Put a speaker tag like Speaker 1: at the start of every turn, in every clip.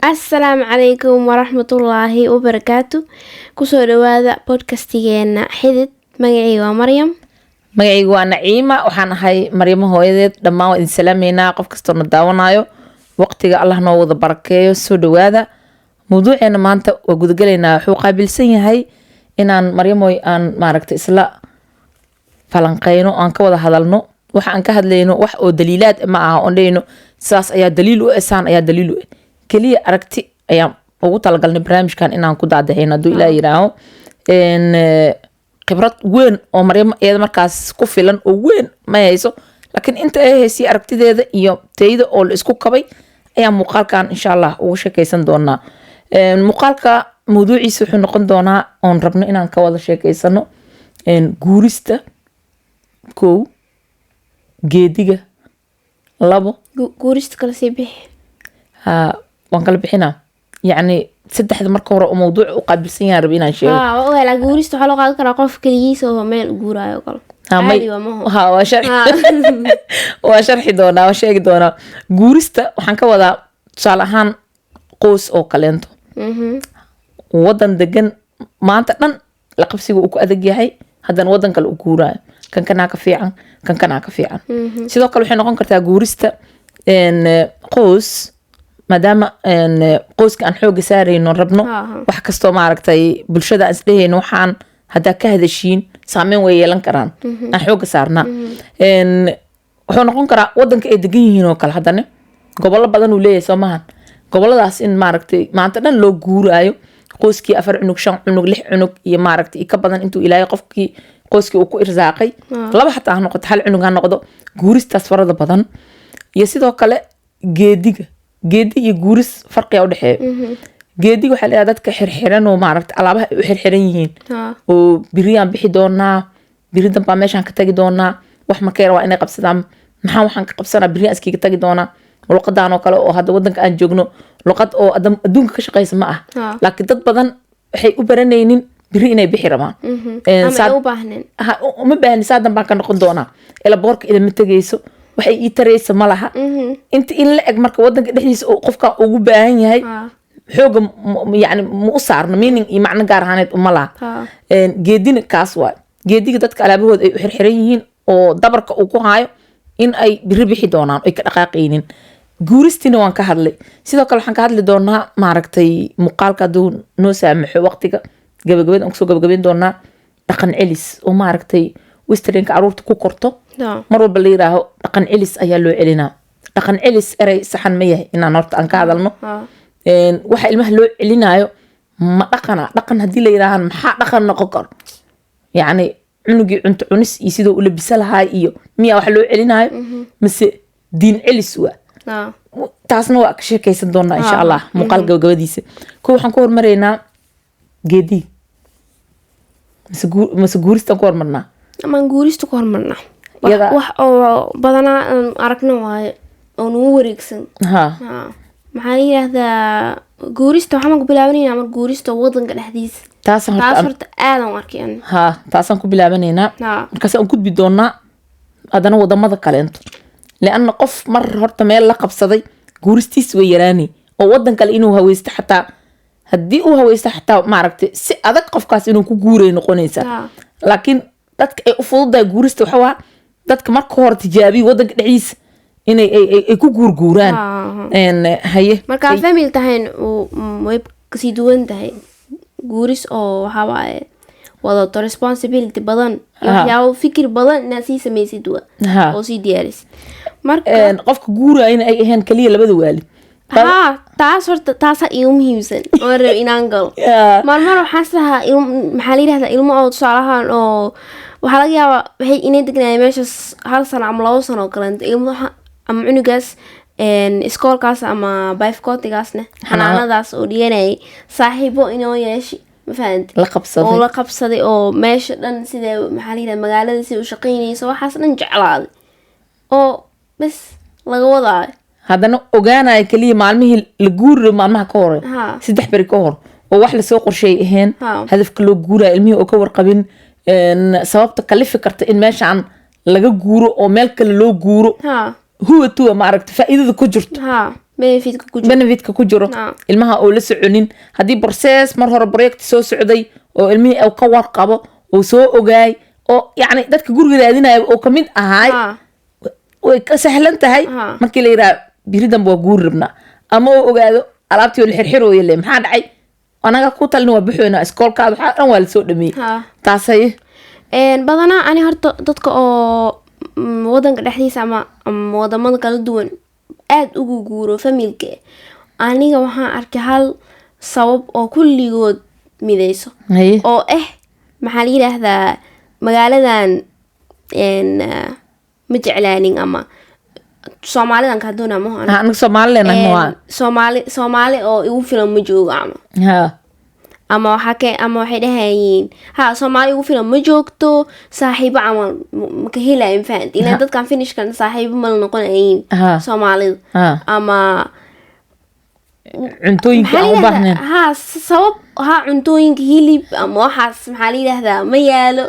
Speaker 1: Asalaamu calaykum waraxmatullaahi wabarakaatu. Kusoo dhawaada podcastigeena Xidid. Magacayga waa Maryam.
Speaker 2: Magacaygu waa Naciima, waxaan ahay Maryamo hooyadeed. Dhammaan waa idin salaameynaa, qof kastoo na daawanayo. Waqtiga Allah noo wada barakeeyo. Soo dhawaada. Mawduuceena maanta waa gudagalaynaa. Wuxuu qaabilsan yahay inaan Maryamoy aan maaragta isla falanqeyno, aan ka wada hadalno. Waxa aan ka hadlayno wax oo daliilaad ma aha oon dhehayno sidaas ayaa daliil u eh, saan ayaa daliil u eh. Keliya aragti ayaan ugu talagalnay barnaamijkan inaan ku daadexayno, hadduu Ilaah yidhaaho. Khibrad weyn oo Maryamo iyada markaas ku filan oo weyn ma hayso, laakiin inta ay haysay aragtideeda iyo tayda oo la isku kabay ayaa muuqaalkan insha Allah ugu sheekeysan doonaa. Muuqaalka mawduuciisa wuxuu noqon doonaa oon rabno inaan ka wada sheekeysano guurista kow, geediga labo.
Speaker 1: Guurista kala sii bixi.
Speaker 2: Ha, waan kala bixinaa, yacni saddexda marka hore oo mawduuca u qaabilsan yahan rabi inaan sheego.
Speaker 1: Haa, waa ogahay, laakiin guurista waxaa loo qaadan karaa qof keligiisa oo meel u guuraayo oo kale.
Speaker 2: Ha,
Speaker 1: Caadi waa maho.
Speaker 2: Ha, waa sharxi, waa sharxi doonaa, waa sheegi doonaa. Guurista waxaan ka wadaa, tusaale ahaan, qoys oo kaleento wadan degan, maanta dhan la qabsiga uu ku adag yahay, haddana wadan kale u guuraayo, kan kanaa ka fiican, kan kanaa ka fiican. Sidoo kale waxay noqon kartaa guurista qoys, maadaama qoyska aan xooga saarayno, rabno wax kastoo maaragtay bulshada aan isdhehayno waxaan haddaa ka hadashiin saameyn way yeelan karaan, aan xooga saarnaa. Wuxuu noqon karaa wadanka ay degan yihiin oo kale. Haddana gobollo badan uu leeyahay, soo maahan? Goboladaas in maaragtay maanta dhan loo guuraayo, qoyskii afar cunug, shan cunug, lix cunug iyo maaragtay ka badan, intuu Ilaahay qofkii qoyskii uu ku irsaaqay, laba xataa ha noqoto, hal cunug ha noqdo, guuristaas farada badan. Iyo sidoo kale geediga. Geedi iyo guuris farqiga udhexeeya. Geediga waxaa la dadka xirxiran oo maaragta alaabaha ay u xirxiran yihiin oo biriyaan bixi doonaa, biri danbaa meeshaan ka tagi doonaa, wax markay rabaa inay qabsadaan, maxaa waxaan ka qabsanaa, biriyaan iskaga tagi doonaa. Luqadan oo kale oo hadda wadanka aan joogno, luqad oo adduunka ka shaqeysa ma ah, laakiin dad badan waxay u baranaynin biri inay bixi rabaan.
Speaker 1: Ama ay u baahneen.
Speaker 2: Ha, uma baahni, saadan baan ka noqon doonaa, ila boorka ilama tegayso, waxay ii taraysa ma laha. Inta in la eg marka wadanka dhexdiisa oo qofka ugu baahan yahay xooga yani ma u saarno, meaning iyo macno gaar ahaaneed uma laha. Geedina kaas waay. Geediga dadka alaabahooda ay u xirxiran yihiin oo dabarka uu ku haayo in ay biri bixi doonaan, ay ka dhaqaaqaynin. Guuristina waan ka hadlay. Sidoo kale waxaan ka hadli doonaa, maaragtay, muuqaalka hadduu noo saamaxo waqtiga, gabagabada aan kusoo gabagabayn doonaa dhaqan celis oo maaragtay westernka caruurta ku korto. Mar walba la yiraaho dhaqan celis ayaa loo celinaa. Dhaqan celis erey saxan ma yahay inaan horta aan ka hadalno? Waxa ilmaha loo celinaayo ma dhaqana? Dhaqan haddii la yiraahan, maxaa dhaqan noqon karo? Yacni cunugii cunto cunis iyo sidoo u labisa lahaa iyo miyaa wax loo celinaayo, mise diin celis waa? Taasna waa ka sheekeysan doonaa insha Allah muuqaal gabagabadiisa. Ko waxaan ku hormaraynaa geediga, mise guuristaan ku hormarnaa?
Speaker 1: Amaan guurista ku hormarnaa. Wax oo badanaa aan aragno waayo oo nagu wareegsan. Maxaa la yidhaahdaa, guurista waxaan ku bilaabanayna mar guurista wadanka dhexdiisa.
Speaker 2: Taasaan horta
Speaker 1: Taas horta aadan u arkay ani.
Speaker 2: Ha, taasaan ku bilaabanaynaa. Markaasaan gudbi doonaa haddana wadamada kaleento, lianna qof mar horta meel la qabsaday guuristiis way yaraani, oo wadan kale inuu haweysto, xataa haddii uu haweysto xataa, maaragtay, si adag qofkaas inuu ku guuray noqonaysa. Laakiin dadka ay u fududahay guurista waxa waa dadka marka hore tijaabiya wadanka dhexdiisa inay ay ku guurguuraan. Haye.
Speaker 1: Markaa family tahayn way kasii duwan tahay guuris, oo waxaa waaye wadato responsibility badan iyo waxyaabo fikir badan inaad sii samaysid wa oo sii diyaarisid marka.
Speaker 2: Qofka guurayna ay ahayn kaliya labada waalid.
Speaker 1: Haa, taas horta taasaa iigu muhiimsan oo rab inaan galo. Marmar waxaan is lahaa maxaa la yidhahdaa, ilmo oo tusaalahaan oo waxaa laga yaabaa waxay inay degnaayeen meeshaas hal sano ama 2 sano oo kaleento, ilmo ama cunugaas iskoolkaas ama bifcotigaasne xanaanadaas oo dhiganayay saaxiibo inoo yeeshi, ma fahanti?
Speaker 2: La qabsaday.
Speaker 1: Oo la qabsaday, oo meesha dhan sidee, maxaa la yidhahdaa, magaalada sida u shaqaynayso, waxaas dhan jeclaaday oo bes laga wadaayo.
Speaker 2: Haddana ogaanaya kaliya maalmihii la guuri, maalmaha ka hore, 3 beri ka hor oo wax lasoo qorsheeyay ahayn, hadafka loo guuraya ilmihii oo ka warqabin, sababta kalifi karta in meeshaan laga guuro oo meel kale loo guuro, huwa tuwa maaragta faa'iidada ku jirto.
Speaker 1: Ha. Benefitka ku jiro.
Speaker 2: Benefitka ku jiro. Ilmaha oo la soconin, haddii process mar hore project soo socday oo ilmihii uu ka warqabo oo soo ogaay oo yacni dadka guriga raadinaya oo kamid ahaay, way ka sahlan tahay. Markii la yidhaha biri dambe waa guuri rabnaa, ama uu ogaado alaabtii oo la xirxirooyo, le maxaa dhacay, anaga ku talin, waa buxoynaa, iskoolkaada waxaa dhan waa lasoo dhameeyey. Taasay.
Speaker 1: Badanaa ani horta dadka oo wadanka dhexdiisa ama wadamada kala duwan aada ugu guuro familka, aniga waxaan arkay hal sabab oo kulligood mideyso oo ah, maxaa la yidhaahdaa, magaaladan ma jeclaanin ama Soomaalidan kaa doonaa maho.
Speaker 2: Ha, anaga Soomaali leenahay ma waa.
Speaker 1: Soomaali oo igu filan ma joogo ama ama waxaa ke ama waxay dhahayiin, ha, Soomaali igu filan ma joogto, saaxiibo camal ma ka helayo, mafahant ilaan dadkan Finishkan saaxiibo mala noqonayiin Soomaalida ama
Speaker 2: cuntooyinka
Speaker 1: maxaa
Speaker 2: aan
Speaker 1: la
Speaker 2: u baahnayn.
Speaker 1: yidhahdaa, ha, sabab, ha, cuntooyinka hilib ama waxaas, maxaa la yidhahdaa, ma yaalo.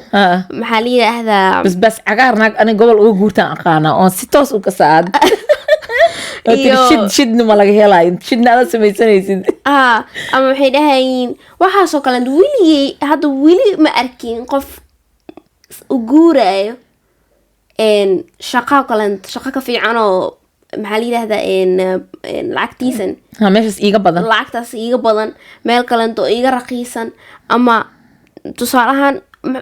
Speaker 1: Maxaa la yidhaahdaa?
Speaker 2: Basbaas cagaar naag aniga gobol uga guurtaan aqaanaa oon si toos u kasaad oo tiri shid shidna ma laga helayo, shidna aad samaysanaysid.
Speaker 1: Ha, ama waxay dhahayiin waxaasoo kale. Weligay hadda weli ma arkin qof u guuraayo shaqo kale, shaqo ka fiican oo, maxaa la yidhahdaa, een, een, lacagtiisan
Speaker 2: Ha, meeshaas iiga badan,
Speaker 1: lacagtaas iiga badan, meel kalento iiga raqiisan, ama tusaale ahaan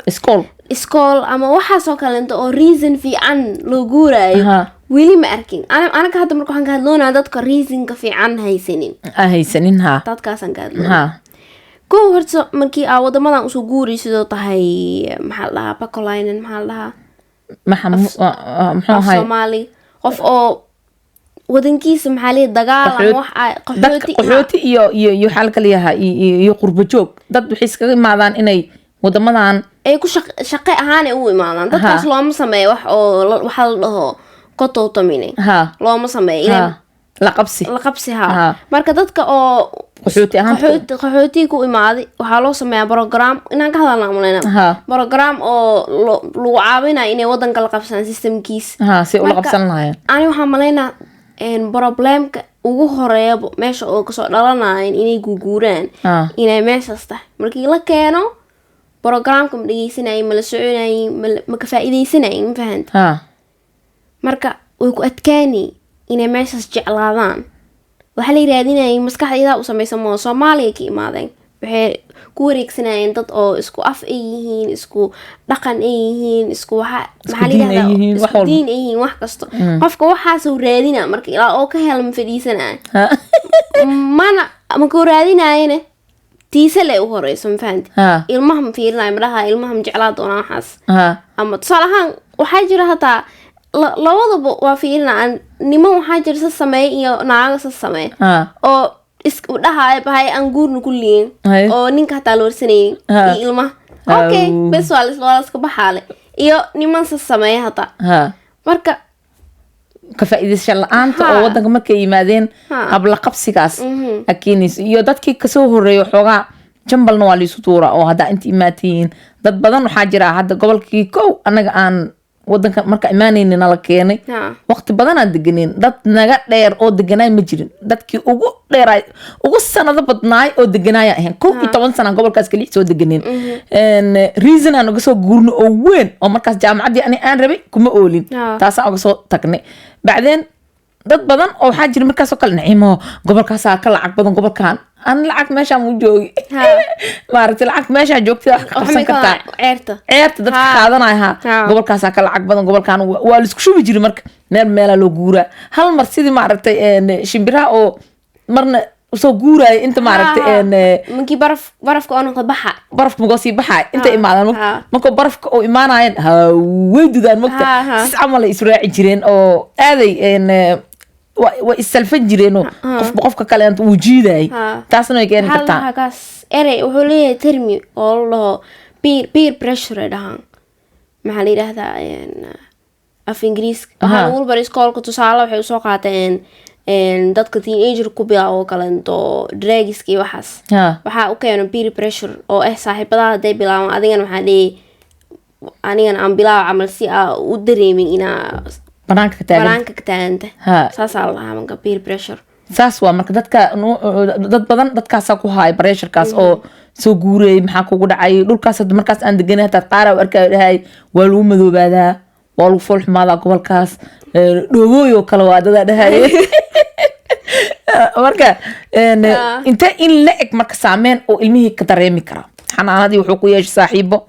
Speaker 2: iskool,
Speaker 1: iskool ama waxaasoo kalento oo reason fiican loo guuraayo. Weli ma arkin. Anaga hadda marka waxaan ka hadloonaa dadka reasonka fiican haysanin.
Speaker 2: Aan haysanin, ha.
Speaker 1: Dadkaasaan ka hadloonaa. Kow horta, markii aa wadamadan usoo guuray, sidoo tahay, maxaa la dhahaa, pakolainen, maxaa la dhahaa?
Speaker 2: Maxa muxuu
Speaker 1: Af
Speaker 2: ahay?
Speaker 1: Soomaali, qof oo wadankiisa, maxaa la dagaal ama wax
Speaker 2: dadka
Speaker 1: qaxooti.
Speaker 2: Qaxooti iyo waxaa la kala yahaa iyo qurbo joog. Dad waxay iskaga imaadaan inay wadamadan
Speaker 1: ay ku shaqe ahaan ay u imaadaan. Dadkaas looma sameeyo wax oo waxaa la dhaho kotouttaminen. Looma sameeyo
Speaker 2: La qabsi.
Speaker 1: La qabsi, ha. Marka dadka oo
Speaker 2: qaxooti ahaan
Speaker 1: qaxooti ku imaaday waxaa loo sameeyaa program inaan ka hadalna umaleynaa, program oo lagu caawinayo inay wadanka la qabsadaan systemkiis.
Speaker 2: Ha, si ula
Speaker 1: Marka-
Speaker 2: qabsan lahaayeen.
Speaker 1: Ani waxaan malaynaa problemka ugu horeeyaba meesha oo kasoo dhalanayan inay guguuraan inay meeshaas tahay. Markii la keeno programka, ma dhegeysanayin, ma la soconayin, ma ka faa'iideysanayin, ma fahanta? Marka way ku adkaani inay meeshaas jeclaadaan. Waxaa la raadinayay maskaxda idaa u samaysan moo Soomaaliya ka imaadeen, waxay ku wareegsanayeen dad oo isku af ay yihiin, isku dhaqan ay yihiin, isku waxa, maxaa la
Speaker 2: diin ay
Speaker 1: yidhahdaa,
Speaker 2: yihiin, wax
Speaker 1: isku
Speaker 2: walba.
Speaker 1: diin ay yihiin, wax kasto. Qofka waxaasuu raadina marka ilaa oo ka hela ma fadhiisanaya. Mana makuu raadinayane, tiise le u horeyso, ma fahanti? Ilmaha ma fiirinayo, ma dhaha ilmaha ma jeclaa doonaa waxaas. Ama tusaale ahaan waxaa jira hataa labadaba waa fiirina. Niman waxaa jira sa sameey iyo naago sa sameey oo is dhahaayo bahay aan guurna ku liin oo ninka hataa la warsanaynin iyo ilmaha, okay.
Speaker 2: Aw.
Speaker 1: Bes waa la iska baxaale, iyo niman sa sameeya hataa. Marka
Speaker 2: ka faa'iidaysasho la-aanta oo wadanka markay yimaadeen habla qabsigaas a keenayso, iyo dadkii kasoo horeeya xoogaa jambalna waa liisu tuuraa oo haddaa inta imaatiin dad badan waxaa jira hadda gobolkii kow annaga aan wadanka marka imaanayni nala keenay. Waqti badan aan deganeyn, dad naga dheer oo deganaay ma jirin. Dadkii ugu dheeraay, ugu sanado badnaay oo deganaaya ahayn, 11 sana gobolkaas kaliya soo deganeen. Reason aan uga soo guurno oo weyn oo markaas jaamacaddii ani aan rabay kuma oolin. Taasaan uga soo tagnay. Bacdeen dad badan oo waxaa jira markaasoo kale, Naciimo, gobolkaasaa ka lacag badan gobolkan, aan lacag meeshaan u joogi. Maaragtay, lacag meeshaa joogtida wax ka
Speaker 1: Wax
Speaker 2: qabsan
Speaker 1: may ka
Speaker 2: kartaa.
Speaker 1: Ceerta.
Speaker 2: Ceerta dadka qaadanaya, ha. Gobolkaasaa ka lacag badan gobolkan, waa laisku shubi jiray. Marka meel meelaa loo guuraa hal mar, sidii maaragtay shimbiraha oo marna usoo guuraya inta maaragtay
Speaker 1: Markii barafka oo noqdo baxa.
Speaker 2: Barafka magoo sii baxaay inta imaadaan. Markuu barafka oo imaanayan haway dudaan mogta. Sis camal ay israaci jireen oo aaday way issalfan jireenoo qofba qofka kale inta uu jiidayay. Taasna way keeni
Speaker 1: Maxaa la
Speaker 2: kartaa.
Speaker 1: dhahaa kaas? Erey wuxuu leeyahay, termi oo la dhaho peer pressure ay dhahaan, maxaa la yidhaahdaa, af Ingiriiska waxaa lagu baray iskoolka. Tusaale waxay usoo qaateen dadka teenager ku bilaabo kalento drugiska iyo waxaas. Waxaa u keeno peer pressure oo ah saaxiibadaha hadday bilaabaan, adigana waxaa dhihi anigana aan bilaabo camal, si aa u dareemin inaa
Speaker 2: banaanka ka taagan.
Speaker 1: Banaanka ka taaganta. Saasaa la dhahaa marka peer pressure.
Speaker 2: Saas waa. Marka dadka dad badan dadkaasaa ku haaya pressure-kaas oo soo guurayay. Maxaa kugu dhacay dhulkaas hadda markaas aan deganay? Hataa qaara u arkaayo, dhahay waa lagu madoobaadaa, waa lagu fool xumaadaa gobolkaas. Dhoobooy oo kale waa dadaa dhahay. Marka intee in la eg marka saameyn oo ilmihii ka dareemi karaa? Xanaanadii wuxuu ku yeeshay saaxiibo,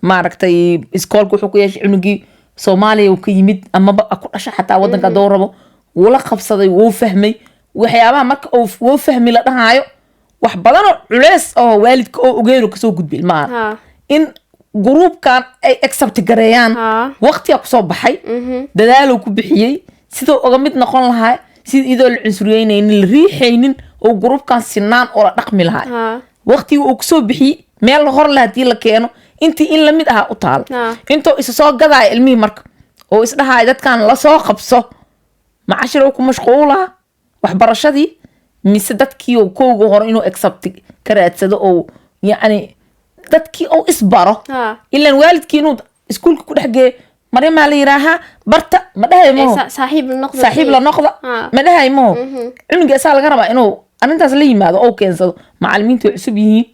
Speaker 2: maaragtay, iskoolka wuxuu ku yeeshay. Cunugii Soomaaliya uu ka yimid amaba ku dhasha xataa wadanka hadduu rabo, wuu la qabsaday, wuu fahmay waxyaabaha. Marka wuu fahmi la dhahaayo, wax badanoo culeys oo waalidka oo ogeyn oo kasoo gudbi ilmaha in group-kan ay accept gareeyaan. Waqtigaa kusoo baxay, dadaaluu ku bixiyey siduu uga mid noqon lahaa, sida iyadoo la cunsuryeynaynin, la riixaynin, oo group-kan sinaan oo la dhaqmi lahaa. Waqtiga uu kusoo bixiyey meel hor le hadii la keeno, intii in lamid ahaa u taal. Intoo isa soo gadaya ilmihii marka oo isdhahaya dadkan lasoo qabso, ma cashir ku mashquulaa waxbarashadii mise dadkii oo kowga hore inuu accept ka raadsado oo yacni dadkii oo isbaro? Ilan waalidkii inuu iskuulka ku dhex geeyo, Maryamaa la yiraahaa, barta, ma dhahay maho?
Speaker 1: Saaxiib la noqdo.
Speaker 2: Saaxiib la noqda. Ma dhahay maho? Cunuga asaa laga rabaa inuu arrintaas la yimaado oo keensado. Macalimiintu way cusub yihiin,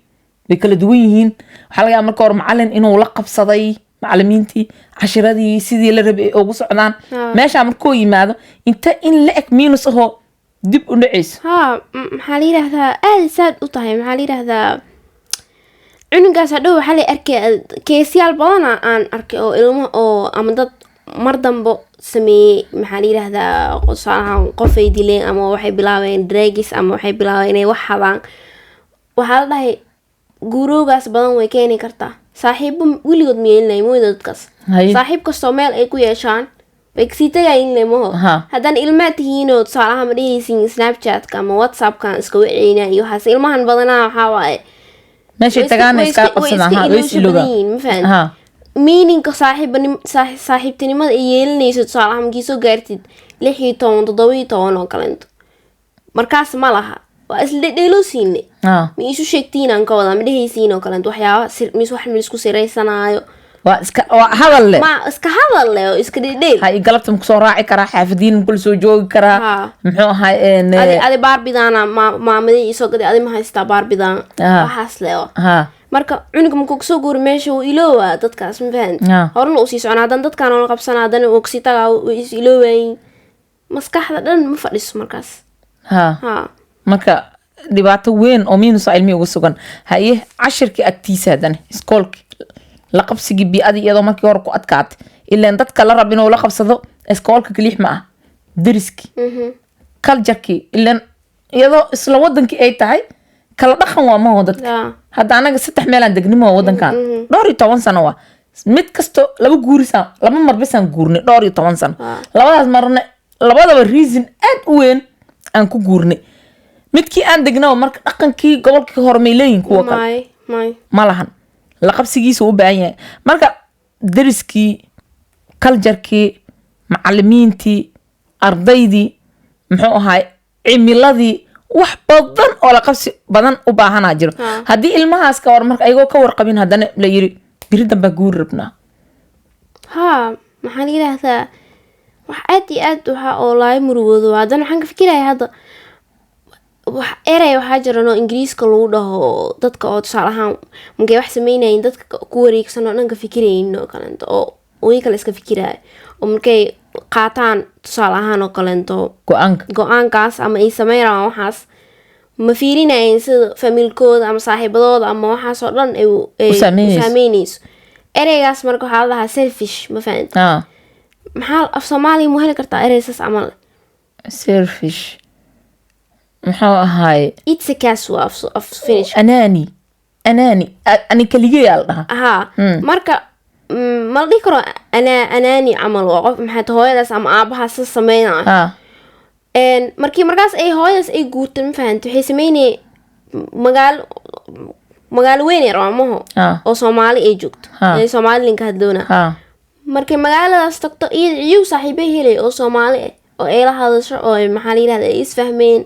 Speaker 2: way kala duwan yihiin. Waxaa laga yaaba marka hore macalin inuu la qabsaday macalimiintii, cashiradii sidii la rabay ay ugu socdaan. Meeshaa markuu yimaado, inta in la eg minus ahoo dib u dhacayso.
Speaker 1: Haa, maxaa la yidhaahdaa, aada saad u tahay, maxaa la yidhaahdaa, cunugaas hadhow waxaa la arkay case-yaal badana aan arkay oo ilmo oo ama dad mar dambo sameeyey, maxaa la yidhaahdaa, tusaale ahaan qof ay dileen ama waxay bilaabeen drugs ama waxay bilaabeen inay wax xadaan. Waxaa la dhahay guuroogaas badan way keeni kartaa. Saaxiibo weligood ma yeelinay mooyda dadkaas. Saaxiib kastoo meel ay ku yeeshaan way kasii tagayin maho. Haddana ilmaa tihiinoo, tusaalaha, ma dhehaysin Snapchatka ama WhatsAppkan iska waceyna iyo waxaas. Ilmahan badanaa waxaa waaye
Speaker 2: meeshay tagaana
Speaker 1: way
Speaker 2: iskaa
Speaker 1: way
Speaker 2: qabsadaan.
Speaker 1: iska
Speaker 2: Ha, way is
Speaker 1: ilowsho
Speaker 2: iloogaan.
Speaker 1: badan yihiin, ma fahanti? Meaning-ka saaxiibtinimada ay yeelanayso, tusaalaha, markii soo gaartid 16, 17 oo kaleento, markaas ma laha, waa isla dheelosiine. Ma isu sheegtiin aan ka wadaa, ma dhehaysiin oo kaleento waxyaaba sir mis wax ma isku siraysanaayo.
Speaker 2: Waa iska waa hadal le.
Speaker 1: Ma iska hadal leh oo iska dhedheel.
Speaker 2: Ha, i galabta ma kusoo raaci karaa xaafadiin, ma kula soo joogi karaa? Muxuu ahay
Speaker 1: Adi Barbie-daana maamadii isoo gaday, adi ma haystaa Barbie-daan? Waxaas le oo. Marka cunuga markuu kasoo guuri meesha, wuu iloowaa dadkaas, ma fahanti? Horena uu sii soconaa, haddana dadkaan oona qabsanaa, haddana uu kasii tagaa, way is iloowayin, maskaxda dhan ma fadhiso markaas.
Speaker 2: Marka dhibaato weyn oo minusa ilmihii uga sugan. Haye, cashirkii agtiisa, haddana iskoolki, la qabsigii bii'adii iyadoo markii hore ku adkaatay, ilaan dadka la rab inuu la qabsado iskoolka kaliix ma ah, deriskii, culture-kii, ilaan iyadoo isla wadankii ay tahay kala dhaqan waa maho dadka. Hadda anaga saddex meelaan degnimo waa wadankan dhowr iyo toban sano, waa mid kasto laba guurisaan, laba mar bisaan guurnay dhowr iyo toban sano. Labadaas marna labadaba reason aad u weyn aan ku guurnay. Midkii aan degnaba marka dhaqankii gobolkii hore may leeyihin kuwa kale?
Speaker 1: May, may.
Speaker 2: Ma lahan. La qabsigiisa u baahan yahay. Marka deriskii, culture-kii, macalimiintii, ardaydii, muxuu ahaay, cimiladii, wax badan oo la qabsi badan u baahanaa jiro. Haddii ilmahaas ka war marka ayagoo ka warqabin haddana la yiri biri dambaa guuri rabnaa.
Speaker 1: Haa, maxaa la yidhaahdaa, wax aad iyo aad waxa oo laga murugoodo. Haddana waxaan ka fikiraya hadda wax erey waxaa jiran oo Ingiriiska lagu dhaho dadka oo tusaale ahaan markay wax sameynayeen dadka ku wareegsan oo dhan ka fikiraynin oo kaleento, oo way kale iska fikiraya, oo markay qaataan tusaale ahaan oo kaleento
Speaker 2: go-aanka,
Speaker 1: go-aankaas ama ay sameyn rabaan waxaas, ma fiirinayeen sida family-kooda ama saaxiibadooda ama waxaas oo dhan ay
Speaker 2: u saameynayso.
Speaker 1: U saameynayso. Ereygaas marka waxaa la dhahaa selfish, ma fahanti? Maxaa af Soomaaliya mu heli kartaa erey saas camal?
Speaker 2: Selfish muxuu ahaay?
Speaker 1: Itsekäs waa af Finnish.
Speaker 2: Anaani, anaani, ani kaligeyaa la dhahaa.
Speaker 1: Haa, marka ma la dhihi karo anaani camal waa qof, maxay tahay, hooyadaas ama aabahaas sa sameynayo. Markii markaas ay hooyadaas ay guurtay, ma fahanti, waxay sameynayeen magaalo weyn ay rabaan maho oo Soomaali ay joogto. Ee Soomaali linka hadloona. Markay magaaladaas tagto, iyada iyagu saaxiibay helay oo Soomaali ah oo ay la hadasho oo ay, maxaa la yidhahda, ay isfahmeen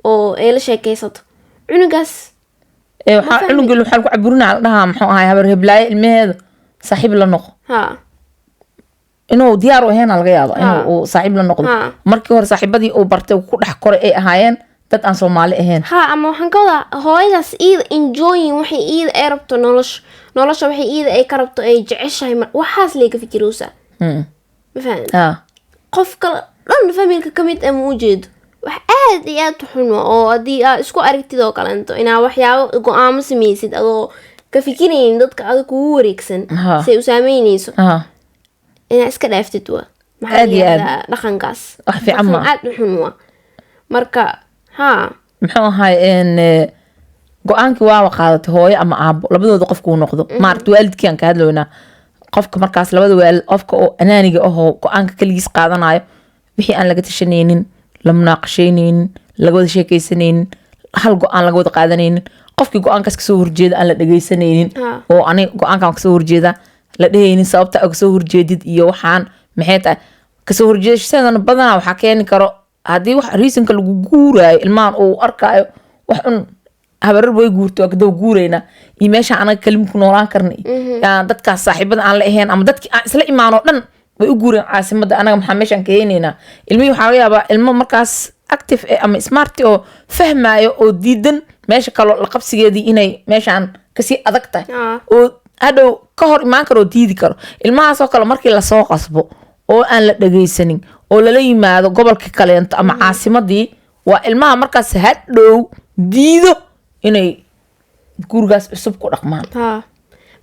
Speaker 1: oo ay la sheekaysato cunugaas.
Speaker 2: Ee waxaa
Speaker 1: fahmi.
Speaker 2: Cunuga waxaa lagu caburinaa, la dhahaa, muxuu ahaay, habar heblaaye ilmaheeda saaxiib la noqo. Inuu diyaar u ahayn laga yaaba inuu uu saaxiib la noqdo. Markii hore saaxiibadii uu bartay, uu ku dhex koray ay ahaayeen Dad aan Soomaali ahayn.
Speaker 1: Ha, ama waxaan ka wadaa hooyadaas iida enjoying waxay iida ay rabto, nolosha waxay iida ay ka rabto, ay jeceshahay, waxaas lay ka fikiraysaa. Ma fahan?
Speaker 2: Ha.
Speaker 1: Qof kale dhan family-ka ka mid ah ma ujeedo. Wax aad iyo aad u xun oo haddii aad isku aragtid oo kaleento inaa waxyaabo go-aamo sameysid adoo ka fikiraynin dadka adag kugu wareegsan say u saameyneyso, inaa iska dhaaftid waa maxaa
Speaker 2: Aad iyo aad.
Speaker 1: yidhahdaa dhaqankaas.
Speaker 2: Wax fiican
Speaker 1: Dhaqan
Speaker 2: ma.
Speaker 1: aad u xun waa marka, ha.
Speaker 2: Muxuu ahay go-aankii waaba qaadatay hooyo ama aabo, labadooda qofkuu noqdo, maaragta, waalidkii aan ka hadlaynaa. Qofka markaas labada waalid, qofka oo anaaniga ahoo go-aanka keligiis qaadanayo, wixii aan laga tashanaynin, la munaaqashaynaynin, laga wada sheekaysanaynin, hal go-aan laga wada qaadanaynin, qofkii go-aankaas kasoo horjeeda aan la dhegeysanaynin, oo ani go-aankan kasoo horjeeda la dhehaynin, sababta aa kasoo horjeedid iyo waxaan maxay tahay kasoo horjeedashadana badanaa waxaa keeni karo haddii wax reason-ka lagu guuraayo ilmahan uu arkaayo wax un habarar way guurto, waa kadaba guuraynaa, iyo meesha anaga kalima ku noolaan karna, yaa dadkaas saaxiibada aan la ahayn ama dadkii aan isla imaanoo dhan way u guureen caasimadda, anaga maxaa meeshaan ka heynaynaa? Ilmihii waxaa laga yaabaa ilmo markaas active eh ama smart oo fahmaayo oo diidan meesha kaloo la qabsigeedii inay meeshaan kasii adag tahay, oo hadhow ka hor imaan karo oo diidi karo. Ilmahaasoo kale markii lasoo qasbo oo aan la dhageysanin oo lala yimaado gobolka kaleento ama caasimadii, waa ilmaha markaas hadhow diido inay gurigaas cusub ku dhaqmaan.
Speaker 1: Ha,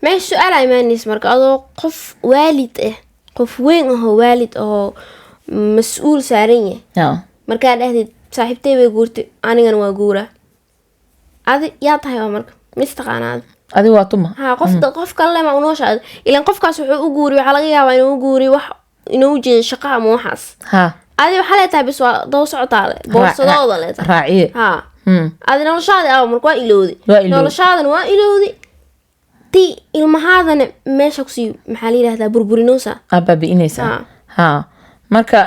Speaker 1: meesha su-aal aa imaanaysa marka: adoo qof waalid ah, qof weyn ahoo waalid ahoo mas-uul saaran yahay, markaa dhahdid saaxiibtay bay guurtay, anigana waa guuraa, adi yaa tahay? Waa marka mis taqaana adi?
Speaker 2: Adi waa tuma?
Speaker 1: Ha, qof qof kale ma unoosha adi? Ilan qofkaas wuxuu u guuri, waxaa laga yaabaa inuu u guuri wax inuu ujeedo shaqo ama waxaas. Adi waxaa leetahay bis waa daba socotaa le boorsadooda leetahay.
Speaker 2: Raaciye.
Speaker 1: Ha. Adi noloshaadi aawa marka? Waa ilowdi.
Speaker 2: Waa ilowdi.
Speaker 1: Noloshaadana waa ilowdi, ti ilmahaadana meesha kusii, maxaa la yidhahdaa, burburinoosa.
Speaker 2: Aa, baabi'inaysaa.
Speaker 1: Ha.
Speaker 2: Ha, marka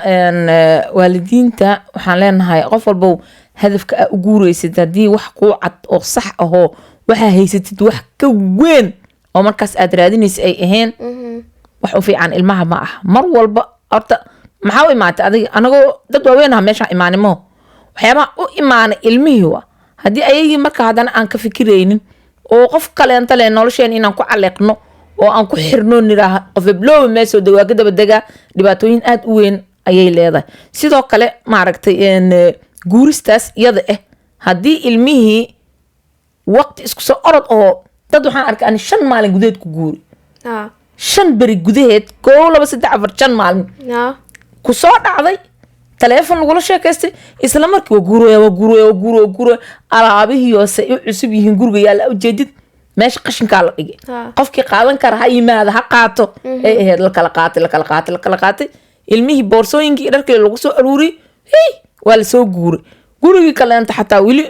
Speaker 2: waalidiinta waxaan leenahay, qof walbow hadafka aa u guureysid haddii wax kuu cad oo sax ahoo waxaa haysatid wax ka weyn oo markaas aad raadinaysa ay ahayn, wax u fiican ilmaha ma aha. Mar walba horta maxaa u imaatay adiga? Anagoo dad waaweyn aha meeshaan imaanimo, waxyaabaha u imaanay ilmihii wa haddii ayagii marka haddana aan ka fikiraynin oo qof kaleenta leh nolosheen inaan ku caleeqno oo aan ku xirno, niraaha qof eblooba meesoo deg waa ka daba degaa, dhibaatooyin aad u weyn ayay leedahay. Sidoo kale, maaragtay, guuristaas iyada ah haddii ilmihii waqti isku soo orod oo dad waxaan arkay ani 5 maalin gudaheed ku guuri, 5 beri gudaheed, 1, 2, 3, 4, 5 maalin ku soo dhacday, taleefon lagula sheekaystay, isla markii waa guuraya, waa guuraya, waa guuraya, waa guuraya. Alaabihii hoose u cusub yihiin guriga yaalla ujeedid, meesha qashinkaa la dhigay. Qofkii qaadan kara ha yimaada, ha qaato ay ahayd. La kala qaatay, la kala qaatay, la kala qaatay, ilmihii boorsooyinkii iyo dharkii lagu soo aruuriyey, hey, waa lasoo guuray. Gurigii kaleenta xataa weli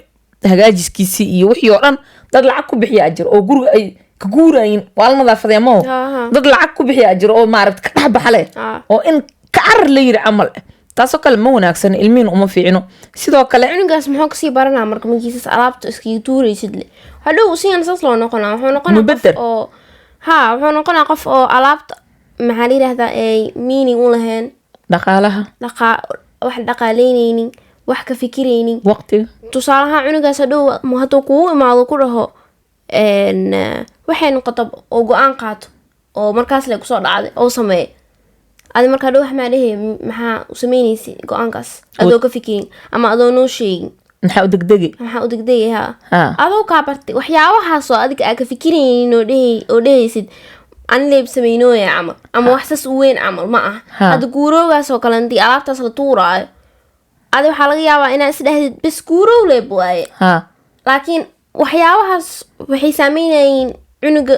Speaker 2: hagaajiskiisii iyo wixii oo dhan dad lacag ku bixiyaa jiro oo guriga ay ka guurayin waa la nadaafadee maho. Dad lacag ku bixiyaa jiro oo maaragta ka dhex baxle oo in ka carar la yiri camal eh. Taasoo kale ma wanaagsan, ilmihiin uma fiicno sidoo kale.
Speaker 1: Cunugaas muxuu kasii baranaa marka markiisas alaabta iskaga tuuraysid le? Hadhow sigan saas loo noqonaa, wuxuu noqonaa qof
Speaker 2: Mubadar.
Speaker 1: oo, ha, wuxuu noqonaa qof oo alaabta, maxaa la yidhahdaa, ay meaning u lahayn.
Speaker 2: Dhaqaalaha.
Speaker 1: Dhaqaa, wax dhaqaaleyneynin, wax ka fikireynin.
Speaker 2: Waqtiga.
Speaker 1: Tusaalahaan cunugaas hadhow hadduu kugu imaado ku dhaho waxay noqoto oo go-aan qaato oo markaas le kusoo dhacday oo sameeyo, adi markaa dhow wax maa dhehe? Maxaa u sameyneysa go-aankaas adoo ka fikirin ama adoo noo sheegin?
Speaker 2: Maxaa u degdegi?
Speaker 1: Maxaa u degdegay? Ha.
Speaker 2: Ha.
Speaker 1: Adoo kaa bartay waxyaabahaas oo adiga aa ka fikiraynin oo dhehe oo dhehaysid ani leeb sameynooya camal ama wax sas u weyn camal ma aha. Hadda guuroogaas oo kale intii alaabtaas la tuuraayo, adi waxaa laga yaabaa inaa isdhahdid bes guuroow leeb waaye, laakiin waxyaabahaas waxay saameynayeen cunuga.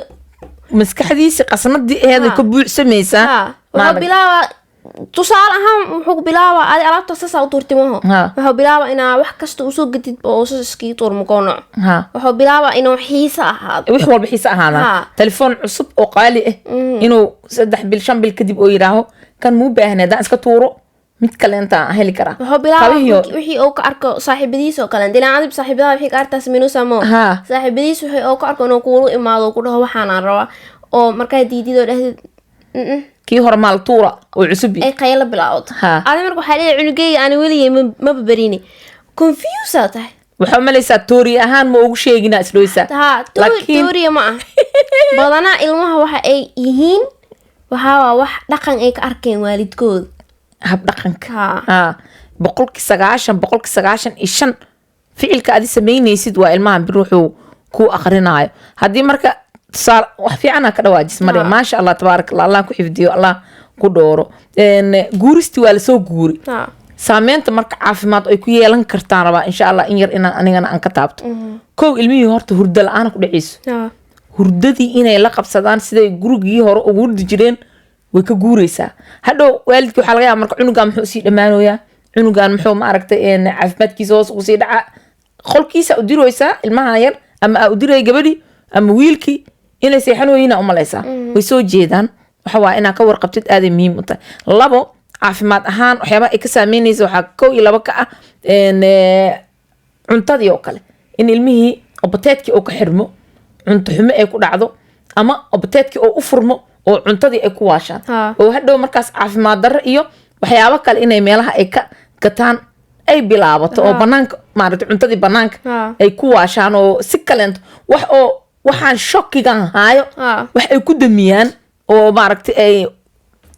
Speaker 2: Maskaxdiisi qasnadii aheed ka buuxsamaysaa.
Speaker 1: Ha, wuxuu bilaabaa, tusaale ahaan, wuxuu bilaabaa adi alaabta saasaa u tuurtay maho, wuxuu bilaabaa inaa wax kasta usoo gadid oo sas iskaga tuur makoo nooc. Wuxuu bilaabaa inuu xiise ahaado.
Speaker 2: Wax walba xiise ahaadaan. Telefoon cusub oo qaali ah inuu 3 bil, 5 bil kadib oo yidhaaho kan muu baahnay, haddaan iska tuuro mid kale intaan heli karaa.
Speaker 1: Wuxuu bilaabaa
Speaker 2: Kabihiyo-
Speaker 1: wixii uu ka arko saaxiibadiis oo kale, dilaan adib saaxiibadaha wixii ka artaa sameynaysaa mo. Saaxiibadiis wixii uu ka arko inuu kuula imaado oo ku dhaho waxaanaan rabaa, oo markaa diidid oo dhahdid "Mm-mm,"
Speaker 2: kii hore maal tuura oo cusub
Speaker 1: ay qaylo bilaawdo. Adi marka waxaa leeyahay cunugeyga ani weligay maba barini. Confuse aa tahay.
Speaker 2: Waxaa umalaysaa theory ahaan ma ugu sheegina isloysaa.
Speaker 1: Ha.
Speaker 2: Laakiin-
Speaker 1: Theory ma ah. Badanaa ilmaha waxa ay yihiin waxaa waa wax dhaqan ay ka arkeen waalidkooda.
Speaker 2: Hab dhaqanka.
Speaker 1: Ha.
Speaker 2: 90%, 95% ficilka adi samaynaysid waa ilmaha bir wuxuu ku akrinaayo. Haddii marka tusaale wax fiicanaa ka dhawaajis, Maryam. Maasha Allah, tabaaraka Allah, Allah ku xifdiyo, Allah ku dhooro. Guuristii waa lasoo guuri. Saameynta marka caafimaad ay ku yeelan kartaan rabaa, insha Allah, in yar inaan anigana aan ka taabto. Kow, ilmihii horta hurdo la-aan ku dhaceyso. Hurdadii inay la qabsadaan siday gurigii hore ugu hurdi jireen way ka guureysaa. Hadhow waalidkii waxaa laga yaaba marka, cunugan muxuu sii dhammaanoyaa, cunugan muxuu, maaragtay, caafimaadkiisa hoos ugu sii dhacaa. Qolkiisa u diraysaa ilmaha yar ama aa u diraya gabadhii ama wiilkii inay seexanooyina umalaysaa, way soo jeedaan. Waxa waa inaa ka warqabtid, aaday muhiim u tahay. Labo, caafimaad ahaan waxyaabaha ay ka saameynaysa waxaa kow iyo labo ka ah cuntadii oo kale, in ilmihii appetite-kii oo ka xirmo, cunto xumo ay ku dhacdo, ama appetite-kii oo u furmo oo cuntadii ay ku waashaan, oo hadhow markaas caafimaad darro iyo waxyaabo kale inay meelaha ay ka gataan ay bilaabato, oo banaanka, maaragtay, cuntadii banaanka ay ku waashaan, oo si kaleento wax oo waxaan shock-igan haayo wax ay ku damiyaan oo, maaragtay, ay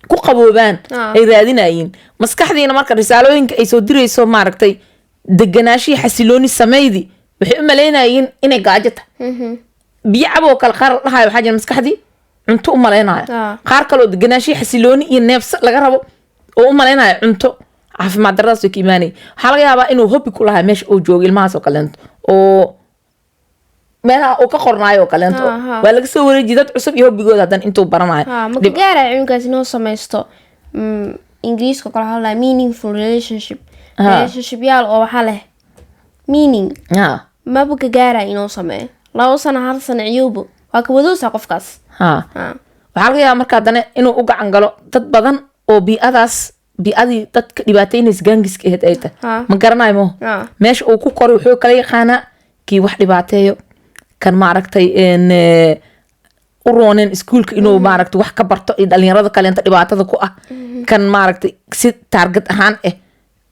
Speaker 2: ku qaboobaan ay raadinayiin. Maskaxdiina marka risaalooyinka ay soo dirayso, maaragtay, deganaashihii, xasilooni samaydi, waxay u malaynayiin inay gaajo tahay. Biyo caboo kale qaar la dhahayo, waxaa jira maskaxdii cunto u malaynayo. Qaar kale oo deganaashihii, xasilooni iyo neefsa laga rabo oo u malaynayo cunto. Caafimaad daradaas way ka imaanaya. Waxaa laga yaabaa inuu hobby ku lahaa meesha uu joogo ilmahaas oo kaleento, oo meelaha uu ka qornaayo oo kaleento, waa laga soo wareejiye dad cusub iyo hobby-gooda haddana intuu baranayo.
Speaker 1: Ha, ma ka gaaraya cunugaas inuu samaysto, Ingiriiska kale waxaa la dhahaa meaningful relationship. Relationship yaal oo waxaa leh meaning. Maba ka gaaraya inuu sameeyo 2 sano, hal sano ciyowbo waa ka wadoosa qofkaas.
Speaker 2: Waxaa laga yaabaa marka haddana inuu u gacan galo dad badan oo bii'adaas, bii'adii dadka dhibaataynaysa, gang-iska ahayd ay tahay. Ma garanayo mo. Meesha uu ku koray wuxuu kala yaqaanaa kii wax dhibaateeyo, kan, maaragtay, u roonen iskuulka inuu, maaragtay, wax ka barto iyo dhalinyarada kaleenta dhibaatada ku ah, kan, maaragtay, si target ahaan ah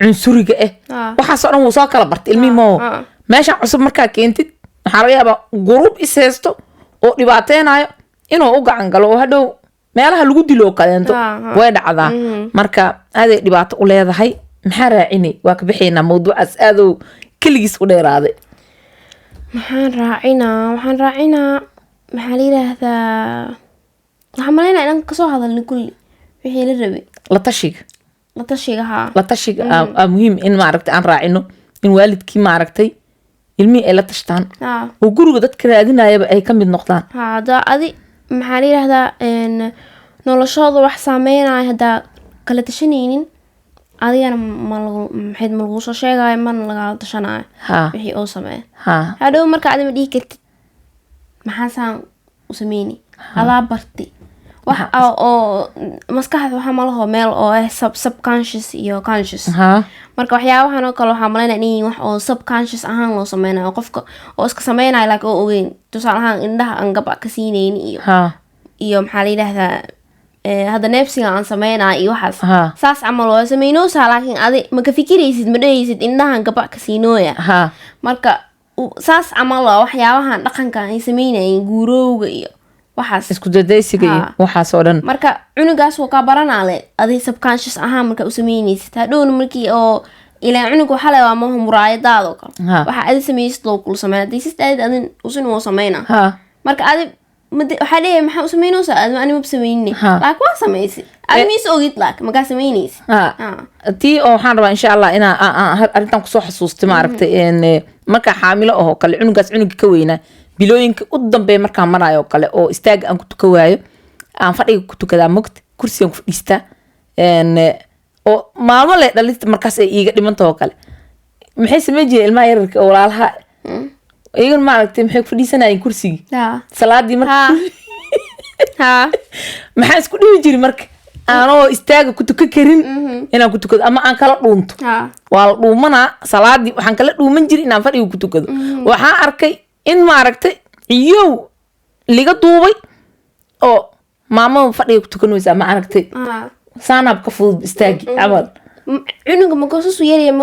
Speaker 2: cunsuriga ah. Waxaasoo dhan wuu soo kala bartay ilmihii moo. Meeshan cusub markaa keentid, waxaa laga yaabaa group is haysto oo dhibaateynayo inuu u gacan galo, oo hadhow meelaha lagu dilo oo kaleento. Way dhacdaa. Marka aaday dhibaato u leedahay. Maxaa raacinay? Waa ka bixaynaa mawduucaas, aadow keligiis u dheeraaday.
Speaker 1: Maxaan raacinaa? Waxaan raacinaa, maxaa la yidhaahdaa, waxaan malaynaa inaan kasoo hadalnay kulli wixii la rabay.
Speaker 2: La tashiga.
Speaker 1: La tashiga, haa.
Speaker 2: La tashiga aa muhiim in, maaragtay, aan raacino in waalidkii, maaragtay, ilmihii ay la tashtaan oo guriga dadka raadinayaba ay ka mid noqdaan.
Speaker 1: Haa, haddaa adi, maxaa la yidhahdaa, noloshooda wax saameynaya haddaa kala tashanaynin, adigana ma lagu, maxayd, ma lagu soo sheegayo, mana lagala tashanayo wixii uu sameeyo. Hadhow marka adi ma dhihi kartid maxaa saan u sameyni, adaa barti wax oo maskaxda waxaa malaho meel oo ah subconscious iyo conscious. Marka waxyaabahan oo kale waxaa malaynaya in wax oo subconscious ahaan loo sameynayo, qofka oo iska sameynayo laakiin oo ogeyn. Tusaale ahaan, indhaha aan gaba ka siinayni iyo iyo, maxaa la yidhahdaa, hadda neefsiga aan sameynayo iyo waxaas. Saas camal waa sameynoosaa, laakiin adi ma ka fikiraysid, ma dhehaysid indhahan gaba ka siinooya. Marka saas camal waa waxyaabahan dhaqanka ay sameynayeen, guurowga iyo waxaas.
Speaker 2: Isku dadaysiga iyo waxaas oo dhan.
Speaker 1: Marka cunugaas wuu kaa baranaale adi subconscious ahaan marka u sameynaysid. Hadhowna markii oo ilaa cunug waxaa le waa maha muraayadaada oo kale. Waxa adi sameysid loo kula sameyn, haddii sis aadid adin usin wuu sameyna. Marka adi waxaa leeyahay maxaa u sameynaysaa adi, ani maba sameynine. Laakiin waa samaysid adi, miis ogid, laakiin makaa sameynaysid.
Speaker 2: Tii oo waxaan rabaa, insha Allah, inaa arrintan kusoo xasuustay, maaragtay, markaa xaamilo ahoo kale, cunugaas cunuga ka weynaa bilooyinka u dambeeya markaan marayo oo kale, oo istaaga aan ku tuka waayo, aan fadhiga ku tukadaa, mogta, kursigan ku fadhiistaa, oo maalmo leh dhalinta markaas ay iiga dhimanta oo kale, maxay samayn jireen ilmaha yararka oo walaalaha iyagana, maaragtay, maxay ku fadhiisanayeen kursigii salaadii marka. Maxaa isku dhibi jiri marka aanoo istaaga ku tukan karin inaan ku tukado ama aan kala dhuunto? Waa la dhuumanaa salaadii, waxaan kala dhuuman jiray inaan fadhiga ku tukado. Waxaan arkay in, maaragtay, ciyow liga duubay oo maamada fadhiga ku tukanaysaa, ma aragtay, saanaab ka fudud istaagi camal.
Speaker 1: Cunuga makoosasu yaraya.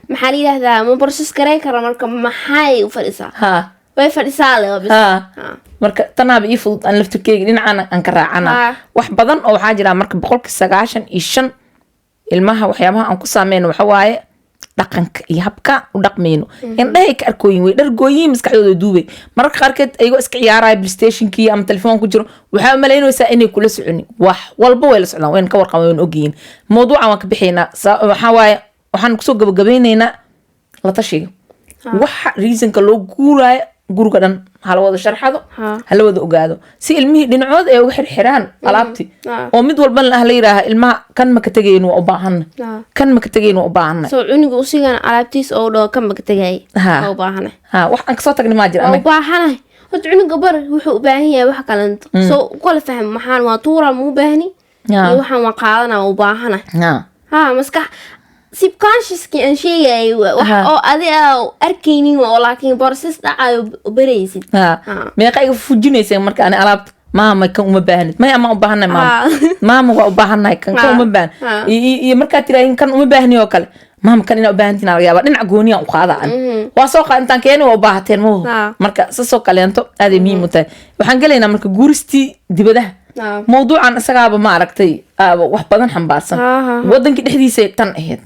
Speaker 1: Maxaa la yidhahdaa, ma process garay kara. Marka maxay u fadhisaa? Way fadhisaa le bis.
Speaker 2: Marka tanaaba ii fudud, aan laftirkeyga dhinacaan aan ka raacana. Wax badan oo waxaa jira marka 95% ilmaha waxyaabaha aan ku saameyno waxa waaye dhaqanka iyo habka u dhaqmayno. Indhahay ka arkooyin, way dhargooyin, maskaxdooda duubay. Mararka qaarkeed ayagoo iska ciyaaraya PlayStationkii ama telefoon ku jiro, waxaa umalaynaysaa inay kula soconin. Wax walba way la socdaan, wayna ka warqaban, wayna ogyihiin. Mawduucan waan ka bixaynaa. Waxaa waaye, waxaan kusoo gabagabeyneynaa la tashiga. Waxa reasonka loo guuraayo guriga dhan hala wada sharxado, hala wada ogaado, si ilmihii dhinacood ay uga xirxiraan alaabtii, oo mid walbana la yidhaaha ilmaha, kan ma ka tegayn, waa u baahana, kan ma ka tegayn, waa u baahana.
Speaker 1: Soo cunuga usigana alaabtiis oo dhaho, kan ma ka tegay, waa u baahanahay.
Speaker 2: Ha, wax aan kasoo tagnay maa jira.
Speaker 1: Waa u
Speaker 2: anaga.
Speaker 1: Baahanahay. Horta cunuga bar wuxuu u baahan yahay wax kalento, soo kala fahmo maxaan waa tuura, ma u baahni, iyo waxaan waa qaadana, waa u baahanahay. Ha, maskax subconsciouskii aan sheegayay wax oo adi aa arkaynin oo laakiin process dhacayo baraysid.
Speaker 2: Meeqa iga fujinaysa marka ani alaabta, maama kan uma baahnid, maya ama u baahannahay maama, maama waa u baahannahay, kan kan uma baahan. Iyo markaad tiraahin kan uma baahni oo kale, maama kan inaa u baahantiin laga yaaba, dhinac gooniyan u qaada an waa soo qaad intaan keeni, waa u baahateen maho. Marka sasoo kaleento aaday muhiim u tahay. Waxaan gelaynaa marka guuristii dibadaha. Mawduucan isagaaba ma aragtay, aaba wax badan xambaarsan.
Speaker 1: Ha, ha, ha.
Speaker 2: Wadankii dhexdiisay tan ahayd,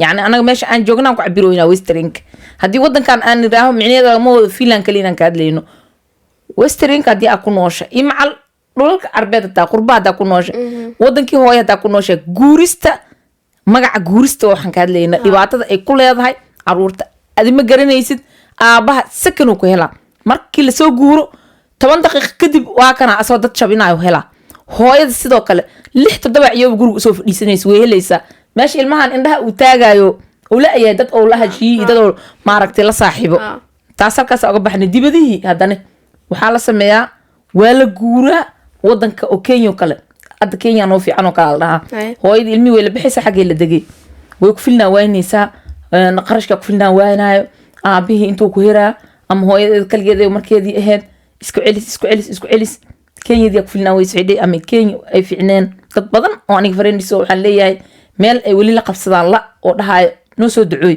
Speaker 2: yacni anaga meesha aan joognaan ku cabiroynaa westernka. Haddii wadankan aan idhaaho, micnaheeda lama wado Finland kaliya inaan ka hadlayno. Westernka haddii aa ku noosha iyo macal dhulalka Carbeed, hataa qurba haddaa ku noosha, wadankii hooyo haddaa ku noosha, guurista, magaca guurista waxaan ka hadlaynaa dhibaatada ay ku leedahay caruurta. Adi ma garanaysid, aabaha sakanuu ku helaa markii lasoo guuro, 10 daqiiqo kadib waa kana asoo dad jabinayo helaa. Hooyada sidoo kale 6-7 ciyooba guriga usoo fadhiisanaysa, way helaysaa. Meesha ilmahan indhaha uu taagayo, uu la-yahay dad oo la heshiiyey iyo dad oo maaragtay la saaxiibo. Taas halkaas uga baxnay. Dibadihii haddana waxaa la sameeyaa, waa la guuraa wadanka oo Kenya oo kale. Hadda Kenya noo fiican oo kale la dhahaa. Hooyada ilmihii way la bixaysaa, xaggay la degay, way ku filnaa waynaysaa, qarashkaa ku filnaa waynaayo, aabihii intuu ku hiraa ama hooyadeed kaligeed markeedii ahayd, isku celis, isku celis, isku celis, Kenyadii ku filnaa way socday ama Kenya ay fiicneen. Dad badan oo aniga friends waxaan leeyahay meel ay weli la qabsadaan la oo dhahayo noo soo ducooy.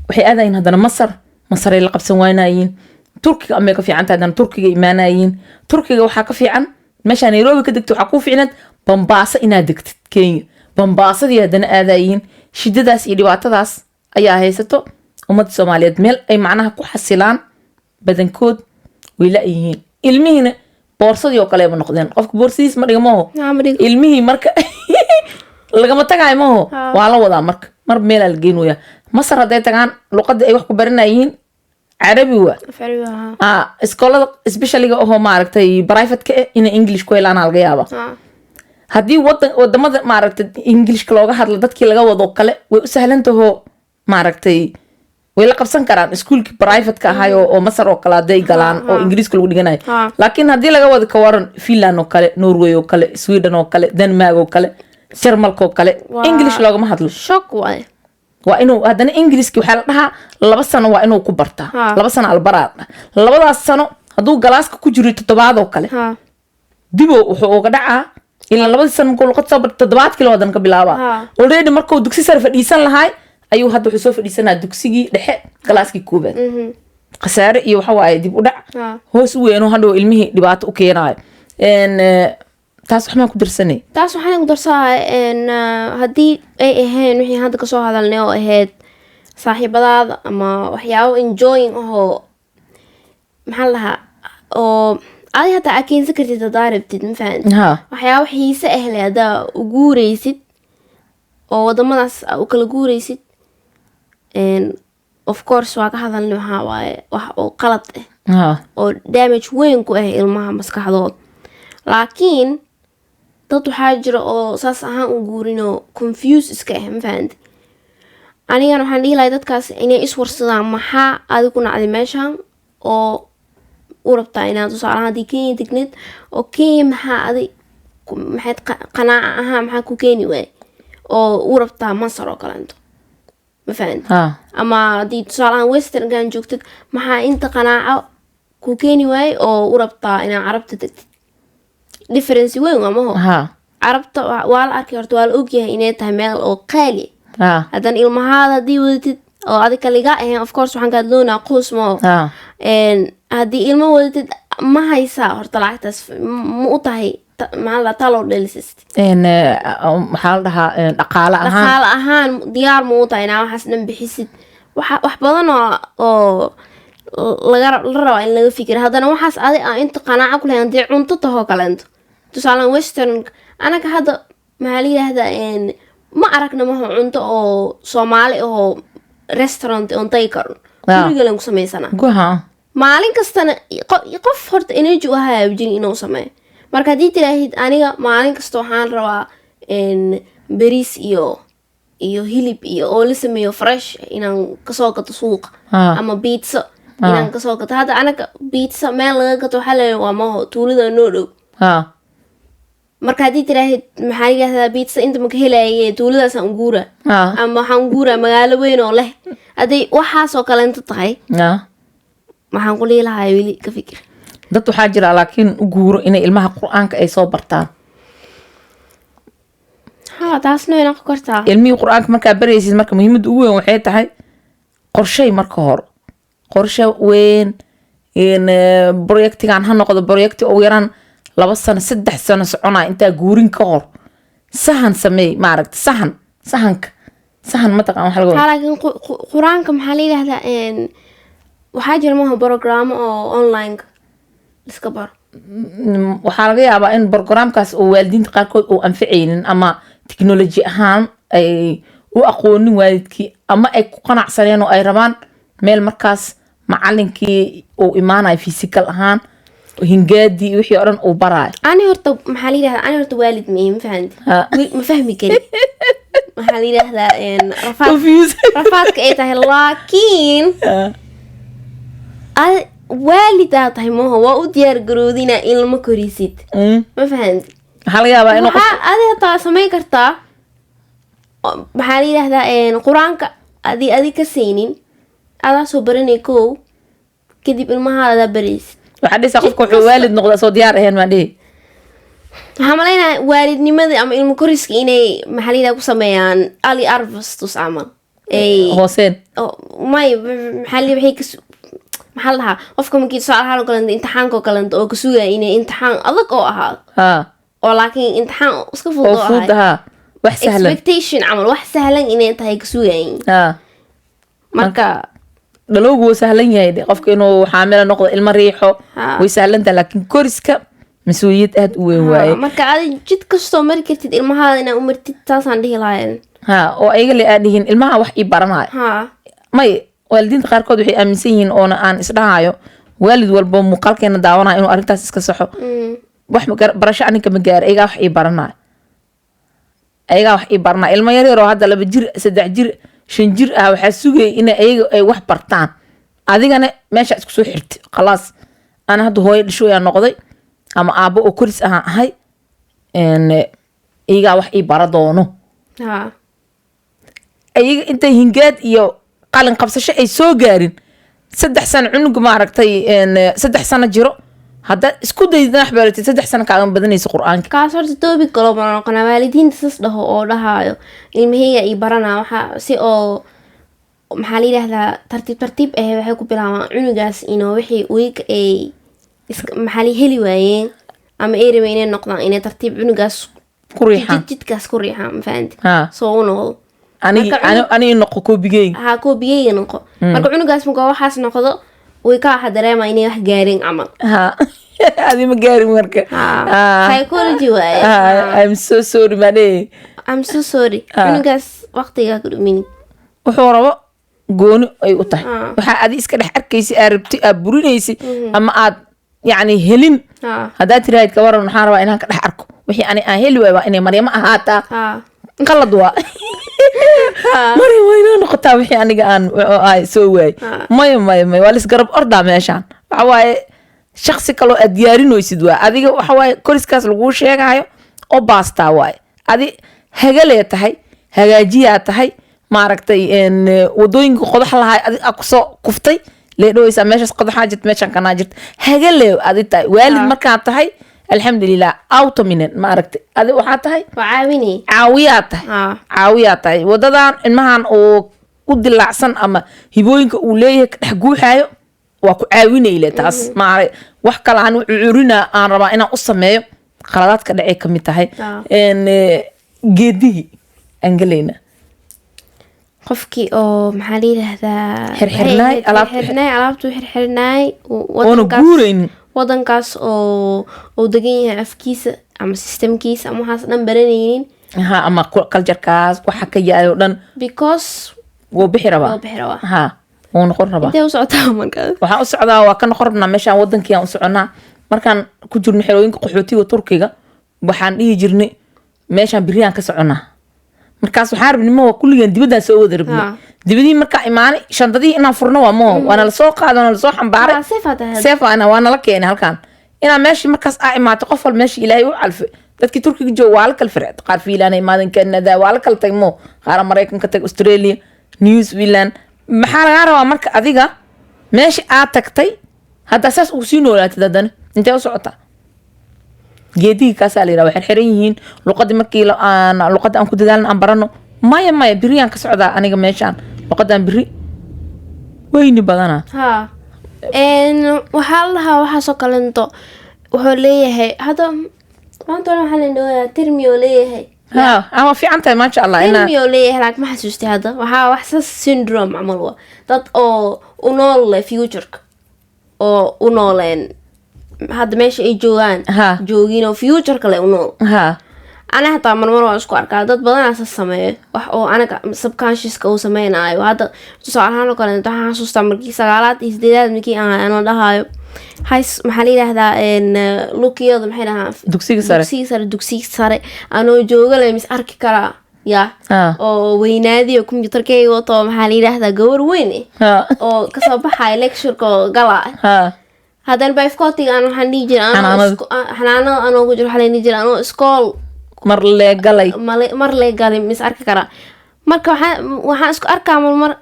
Speaker 2: Waxay aadayin haddana Masar, Masaray la qabsan waanayiin. Turkiga amay ka fiican tahay, haddana Turkiga imaanayiin. Turkiga waxaa ka fiican meeshaa Nairobi ka degto, waxaa kuu fiicnayd Bambaasa inaad degtid Kenya. Bambaasadii haddana aadayiin. Shidadaas iyo dhibaatadaas ayaa haysato ummadda Soomaaliyeed. Meel ay macnaha ku xasilaan badankood way la-yihiin. Ilmihiina boorsadii oo kaleeba noqdeen. Qofka boorsadiis ma dhiga maho.
Speaker 1: Haa, ma dhigo.
Speaker 2: Ilmihii marka lagama tagaayo maho. Waa la wadaa marka mar meelaa la geynaya. Masar hadday tagaan, luqadii ay wax ku baranayihiin Carabi waa.
Speaker 1: Af Carabi, haa.
Speaker 2: Iskoolada specialiga ahoo maaragtay private-ka eh inay English ku helaan laga yaaba. Haddii wadan wadamada maaragtay Englishka looga hadlo dadkii laga wado kale, way u sahlan tahoo maaragtay way la qabsan karaan iskuulkii private-ka ahay oo Masar oo kale hadday galaan oo Ingiriiska lagu dhiganayo. Laakiin haddii laga wado, ka waran Finland oo kale, Norway oo kale, Sweden oo kale, Denmark oo kale, Jarmalka oo kale, English loogama hadlo.
Speaker 1: Shock waaye.
Speaker 2: Waa inuu haddana Ingiriiski waxaa la dhahaa 2 sano waa inuu ku bartaa. 2 sano albaraa la dhahaa. Labadaas sano hadduu classka ku jiro toddobaad oo kale, dibo wuxuu uga dhacaa ilaa labadii sano markuu luqad soo barta, toddobaadkii labadan ka bilaabaa. Already markuu dugsi sare fadhiisan lahaay ayuu hadda wuxuu soo fadhiisanaa dugsigii dhexe classkii koobaad. Khasaare iyo waxa waaye dib u dhac hoos u weyn oo hadhow ilmihii dhibaato u keenaayo. Taas waxmaan ku darsanay.
Speaker 1: Taas waxaan ku darsaa haddii ay ahayn wixii hadda kasoo hadalnay oo ahayd saaxiibadaada ama waxyaabo enjoying ahoo, maxaa la dhahaa, oo adi hataa aa keensan kartid haddaa rabtid, ma fahanti? Waxyaabo xiise ah leh haddaa u guureysid oo wadamadaas aa u kala guureysid, of course waa ka hadalnay, waxaa waaye wax oo qalad ah oo damage weyn ku ah ilmaha maskaxdooda. Laakiin dad waxaa jira oo saas ahaan u guurinoo confuse iska ah, ma fahanti? Anigana waxaan dhihi lahay dadkaas inay iswarsadaan: maxaa adi ku nacday meeshan oo u rabtaa inaad, tusaalahaan haddii Kenya degneed oo Kenya, maxaa adi maxayd qanaaca ahaan maxaa ku keeni waay oo u rabtaa Masar oo kaleento, ma fahanti? Ama haddii tusaalahaan westernkan joogtid, maxaa inta qanaaco ku keeni waay oo u rabtaa inaad Carabta tagtid? Difference weyn waa maho. Carabta waa la arkay horta, waa la ogyahay inay tahay meel oo qaali. Haddana ilmahaada haddii wadatid oo adig kaligaa ahayn, of course waxaan ka hadloonaa qoys mo. Haddii ilmo wadatid, ma haysaa horta lacagtaas? Ma u tahay maxaa la taloo dhelisist?
Speaker 2: Maxaa la dhahaa, dhaqaale ahaan.
Speaker 1: Dhaqaale ahaan diyaar ma u tahay inaa waxaas dhan bixisid? Waxa wax badan oo laga la rabaa in laga fikira. Haddana waxaas adi aan inta qanaaco ku lahayn, haddii cunto tahoo kaleento, tusaale western, anaga hadda maxaa la yidhaahdaa, ma aragna maho cunto oo Soomaali ahoo restaurant oon tagi karno. Guriga len ku samaysanaa.
Speaker 2: Guha.
Speaker 1: Maalin kastana qof horta energy u haya jirin inuu sameeyo. Marka haddii tiraahid aniga maalin kasta waxaan rabaa bariis iyo hilib iyo oo la sameeyo fresh inaan kasoo gato suuqa, ama pizza inaan kasoo gato. Hadda anaga pizza meel laga gato waxaa leeyahay waa maho tuulada noo dhow. Marka haddii tiraahid, maxaa la yidhahdaa, pizza inta maka helaye, tuuladaasaan u guura ama waxaan u guuraa magaalo weyn oo leh, hadday waxaasoo kaleento tahay, waxaan ku dhihi lahaa weli ka fikir.
Speaker 2: Dad waxaa jira laakiin u guuro inay ilmaha Qur-aanka ay soo bartaan.
Speaker 1: Ha, taasna way noqon kartaa.
Speaker 2: Ilmihii Qur-aanka markaa baraysid, marka muhiimadda ugu weyn waxay tahay qorshay. Marka hore qorshe weyn in projectigan ha noqdo projecti ugu yaraan 2 sano, 3 sano soconaya. Intaa guurin ka hor sahan sameey, maaragta, sahan, sahanka, sahan mataqaan waxa laga
Speaker 1: Ha, laakiin Qur-aanka maxaa la yidhahdaa, waxaa jira maha programo oo online iska baro.
Speaker 2: Waxaa laga yaabaa in programkaas oo waalidiinta qaarkood uu anficaynin, ama technology ahaan ay u aqoonin waalidkii, ama ay ku qanacsaneen oo ay rabaan meel markaas macalinkii uu imaanayo physical ahaan, hingaadii wixii oo dhan uu baraayo.
Speaker 1: Ani horta maxaa la yidhahdaa, ani horta waalid ma ihi, ma fahanti? Ma fahmi kari maxaa la yidhahdaa, rafaad
Speaker 2: Confuse.
Speaker 1: rafaadka ay tahay, laakiin waalidaa tahay maho, waa u diyaar garoodina ilmo korisid. Ma fahanti?
Speaker 2: Waxaa laga yaabaa inuu qof
Speaker 1: Waxaa adi hataa samayn kartaa maxaa la yidhahdaa, Qur-aanka adi ka saynin, adaa soo baranay kow, kadib ilmahaada adaa baraysid.
Speaker 2: Waxaa dhihaysaa qofka wuxuu waalid noqdaa soo diyaar ahayn maan dhihi.
Speaker 1: Waxaa malaynaya waalidnimada ama ilmo koriska inay maxaa la yidhahdaa ku sameeyaan ali arvastus camal ay
Speaker 2: hooseen.
Speaker 1: May, maxaa la waxay kas maxaa la dhahaa, qofka markii tusaale ahaan oo kaleento imtixaanka oo kaleento oo ka sugaya inay imtixaan adag oo ahaado, oo laakiin imtixaan iska fudud
Speaker 2: oo
Speaker 1: oo
Speaker 2: fudud
Speaker 1: ahay.
Speaker 2: Wax sahlan.
Speaker 1: Expectation camal, wax sahlan inay tahay ka sugayin. Marka
Speaker 2: dhalowgu wuu sahlan yahay de, qofka inuu xaamilo noqdo, ilmo riixo, way sahlan tahay, laakiin koriska mas-uuliyad aad u weyn waaye.
Speaker 1: Marka adi jid kastoo mari kartid ilmahaada inaa u martid, taasaan dhihi lahayn.
Speaker 2: Ha, oo ayaga le aad dhihin ilmaha wax ii baranayo. May, waalidiinta qaarkood waxay aaminsan yihiin, oona aan isdhahayo waalid walbo muuqaalkeena daawanayo inuu arrintaas iska saxo. Wax barasho aninka ma gaaro, ayagaa wax ii baranayo, ayagaa wax ii baranayo. Ilmo yar yar oo hadda 2 jir, 3 jir, 5 jir ah waxaa sugayay in ayaga ay wax bartaan, adigana meesha isku soo xirti, khalaas. Ana hadda hooyo dhisho ayaa noqday ama aabbo oo koris ahaan ahay, iyagaa wax ii bara doono. Ayaga intay hingaad iyo qalin qabsasho ay soo gaarin, 3 sano cunuga, maaragtay, 3 sano jiro, haddaad isku daydid wax baratid, 3 sano kaagan badanaysa Qur-aanka.
Speaker 1: Kaas horta topic kaloo baan noqonaa, waalidiinta sas dhaho oo dhahaayo ilmaheyga ii baranaa. Waxaa si oo maxaa la yidhahdaa tartiib tartiib ah waxay ku bilaabaan cunugaas inuu wixii wiig ay iska maxaa la heli waayeen ama ay rabeen inay noqdaan, inay tartiib cunugaas
Speaker 2: ku riixaan.
Speaker 1: Jidkaas ku riixaan, ma fahanti?
Speaker 2: Ha.
Speaker 1: Soo u noqdo.
Speaker 2: Anigi
Speaker 1: Marka
Speaker 2: anigi noqo koobigeyga.
Speaker 1: Ha, koobiyeyga noqo. Marka cunugaas marka waxaas noqdo, way ka waxa dareema inay wax gaareen camal.
Speaker 2: Ha, adi ma gaarin marka.
Speaker 1: Ha. Psychology waaye.
Speaker 2: I'm so sorry mane.
Speaker 1: I'm so sorry. Cunugaas waqtigaa ku dhuminin.
Speaker 2: Wuxuu rabo gooni ay u tahay. Waxaa adi iska dhex arkaysi, aad rabti, aad burinaysi ama aad yacni helin. Haddaad tiraahid, ka waran, waxaan rabaa inaan ka dhex arko wixii ani aan heli waay, waa inay Maryamo ahaataa. Qalad waa. Maryam waa inoo noqotaa wixii aniga aan ay soo waayay. Maya, maya, maya, waa lisgarab ordaa meeshaan. Waxa waaye shaksi kaloo aad diyaarinaysid waa adiga. Waxa waaye koriskaas laguu sheegayo oo baastaa waaye, adi hagalee tahay, hagaajiyaa tahay, maaragtay, wadooyinka qodax lahaa adi aa kusoo kuftay lee dhaweysaa, meeshaas qodaxaa jirta, meeshaan kanaa jirta, hagalee adi tahay waalid. Markaad tahay Alxamdulilah, autominen ma aragtay, adi waxaa tahay
Speaker 1: Waa caawinay.
Speaker 2: Caawiyaa tahay. Caawiyaa tahay wadadan ilmahan oo u dilaacsan ama hibooyinka uu leeyahay ka dhex guuxaayo, waa ku caawinayle. Taas maara wax kale aan curina aan rabaa inaan u sameeyo, qaladaadka dhacay ka mid tahay. Geedigii aan gelayna.
Speaker 1: Qofkii oo, maxaa la yidhaahdaa,
Speaker 2: Xirxirnaay,
Speaker 1: xirxirnaay, alaabtuu xirxirnaay.
Speaker 2: Oona guuraynin.
Speaker 1: Wadankaas oo uu degan yahay afkiisa ama systemkiisa ama waxaas dhan baranaynin.
Speaker 2: Ha, ama culturekaas waxa ka yahay oo dhan.
Speaker 1: Because
Speaker 2: wuu bixi rabaa.
Speaker 1: Wuu bixi rabaa.
Speaker 2: Ha, wuu noqon rabaa.
Speaker 1: Intee u socotaa markaas?
Speaker 2: Waxaan u socdaa, waa ka noqon rabnaa meeshaan, wadankii aan u soconaa. Markaan ku jirno xerooyinka qaxootiga Turkiga, waxaan dhihi jirnay meeshaan biriyaan ka soconaa. Markaas waxaan rabnay ma kulligeen dibaddaan soo wada rabnay. Dibadihii markaa imaanay, shandadihii inaan furno waa mo, waana lasoo qaaday, waana lasoo xambaaray.
Speaker 1: Ah, safe aad ahayd.
Speaker 2: Safe ana waa nala keenay halkaan. Inaan meeshii markaas aa imaatay, qof walba meeshii Ilaahay u calfay. Dadkii Turkiga jooga waa la kala fircay, qaar Fiilaan imaadeen, Canada waa la kala tag mo, qaar Maraykanka tag, Australia, New Zealand. Maxaa lagaa rabaa marka adiga meesha aad tagtay haddaa saas ugu sii noolaatid, haddana intee u socotaa? Geedigii kaasaa la yidhaha. Way xirxiran yihiin luqadii. Markii aan luqadda aan ku dadaalna, aan barano, maya maya, biriyaan ka socdaa aniga meeshaan, luqadaan biri weyni badanaa.
Speaker 1: Ha, waxaa la dhahaa waxaasoo kalento wuxuu leeyahay hadda maanta hore waxaa la dhawayaa term oo leeyahay.
Speaker 2: Ha, ama fiican tahay, maasha Allah, inaa
Speaker 1: Term oo leeyahay, laakiin ma xasuustay hadda. Waxaa wax saas syndrome camal wa dad oo u nool leh futureka oo u nooleen hadda meesha ay joogaan joogin oo futureka le u nool. Ana hataa marmar waa isku arkaa, dad badanaa sa sameeyo wax oo anaga subconsciouska uu sameynayo. Hadda tusaale ahaan oo kale, waxaan xasuustaa markii sagaalaad iyo sideedaad markii aan anoo dhahayo hays, maxaa la yidhaahdaa, lukiyada maxay dhahaan?
Speaker 2: Dugsiga sare.
Speaker 1: Dugsiga sare, dugsiga sare anoo jooga le mis arki karaa ya oo weynaadiyo computerkeyga wato, maxaa la yidhaahdaa, gabar weyn eh oo kasoo baxaya lectureka oo gala. Haddana bifcotiga aan waxaan dhihi jiray anoo
Speaker 2: Xanaanada.
Speaker 1: Xanaanada anoo ku jiro, waxaa la dhihi jiray anoo iskool
Speaker 2: mar lee galay.
Speaker 1: Mar lee galay mis arki karaa. Marka waxaan isku arkaa marmar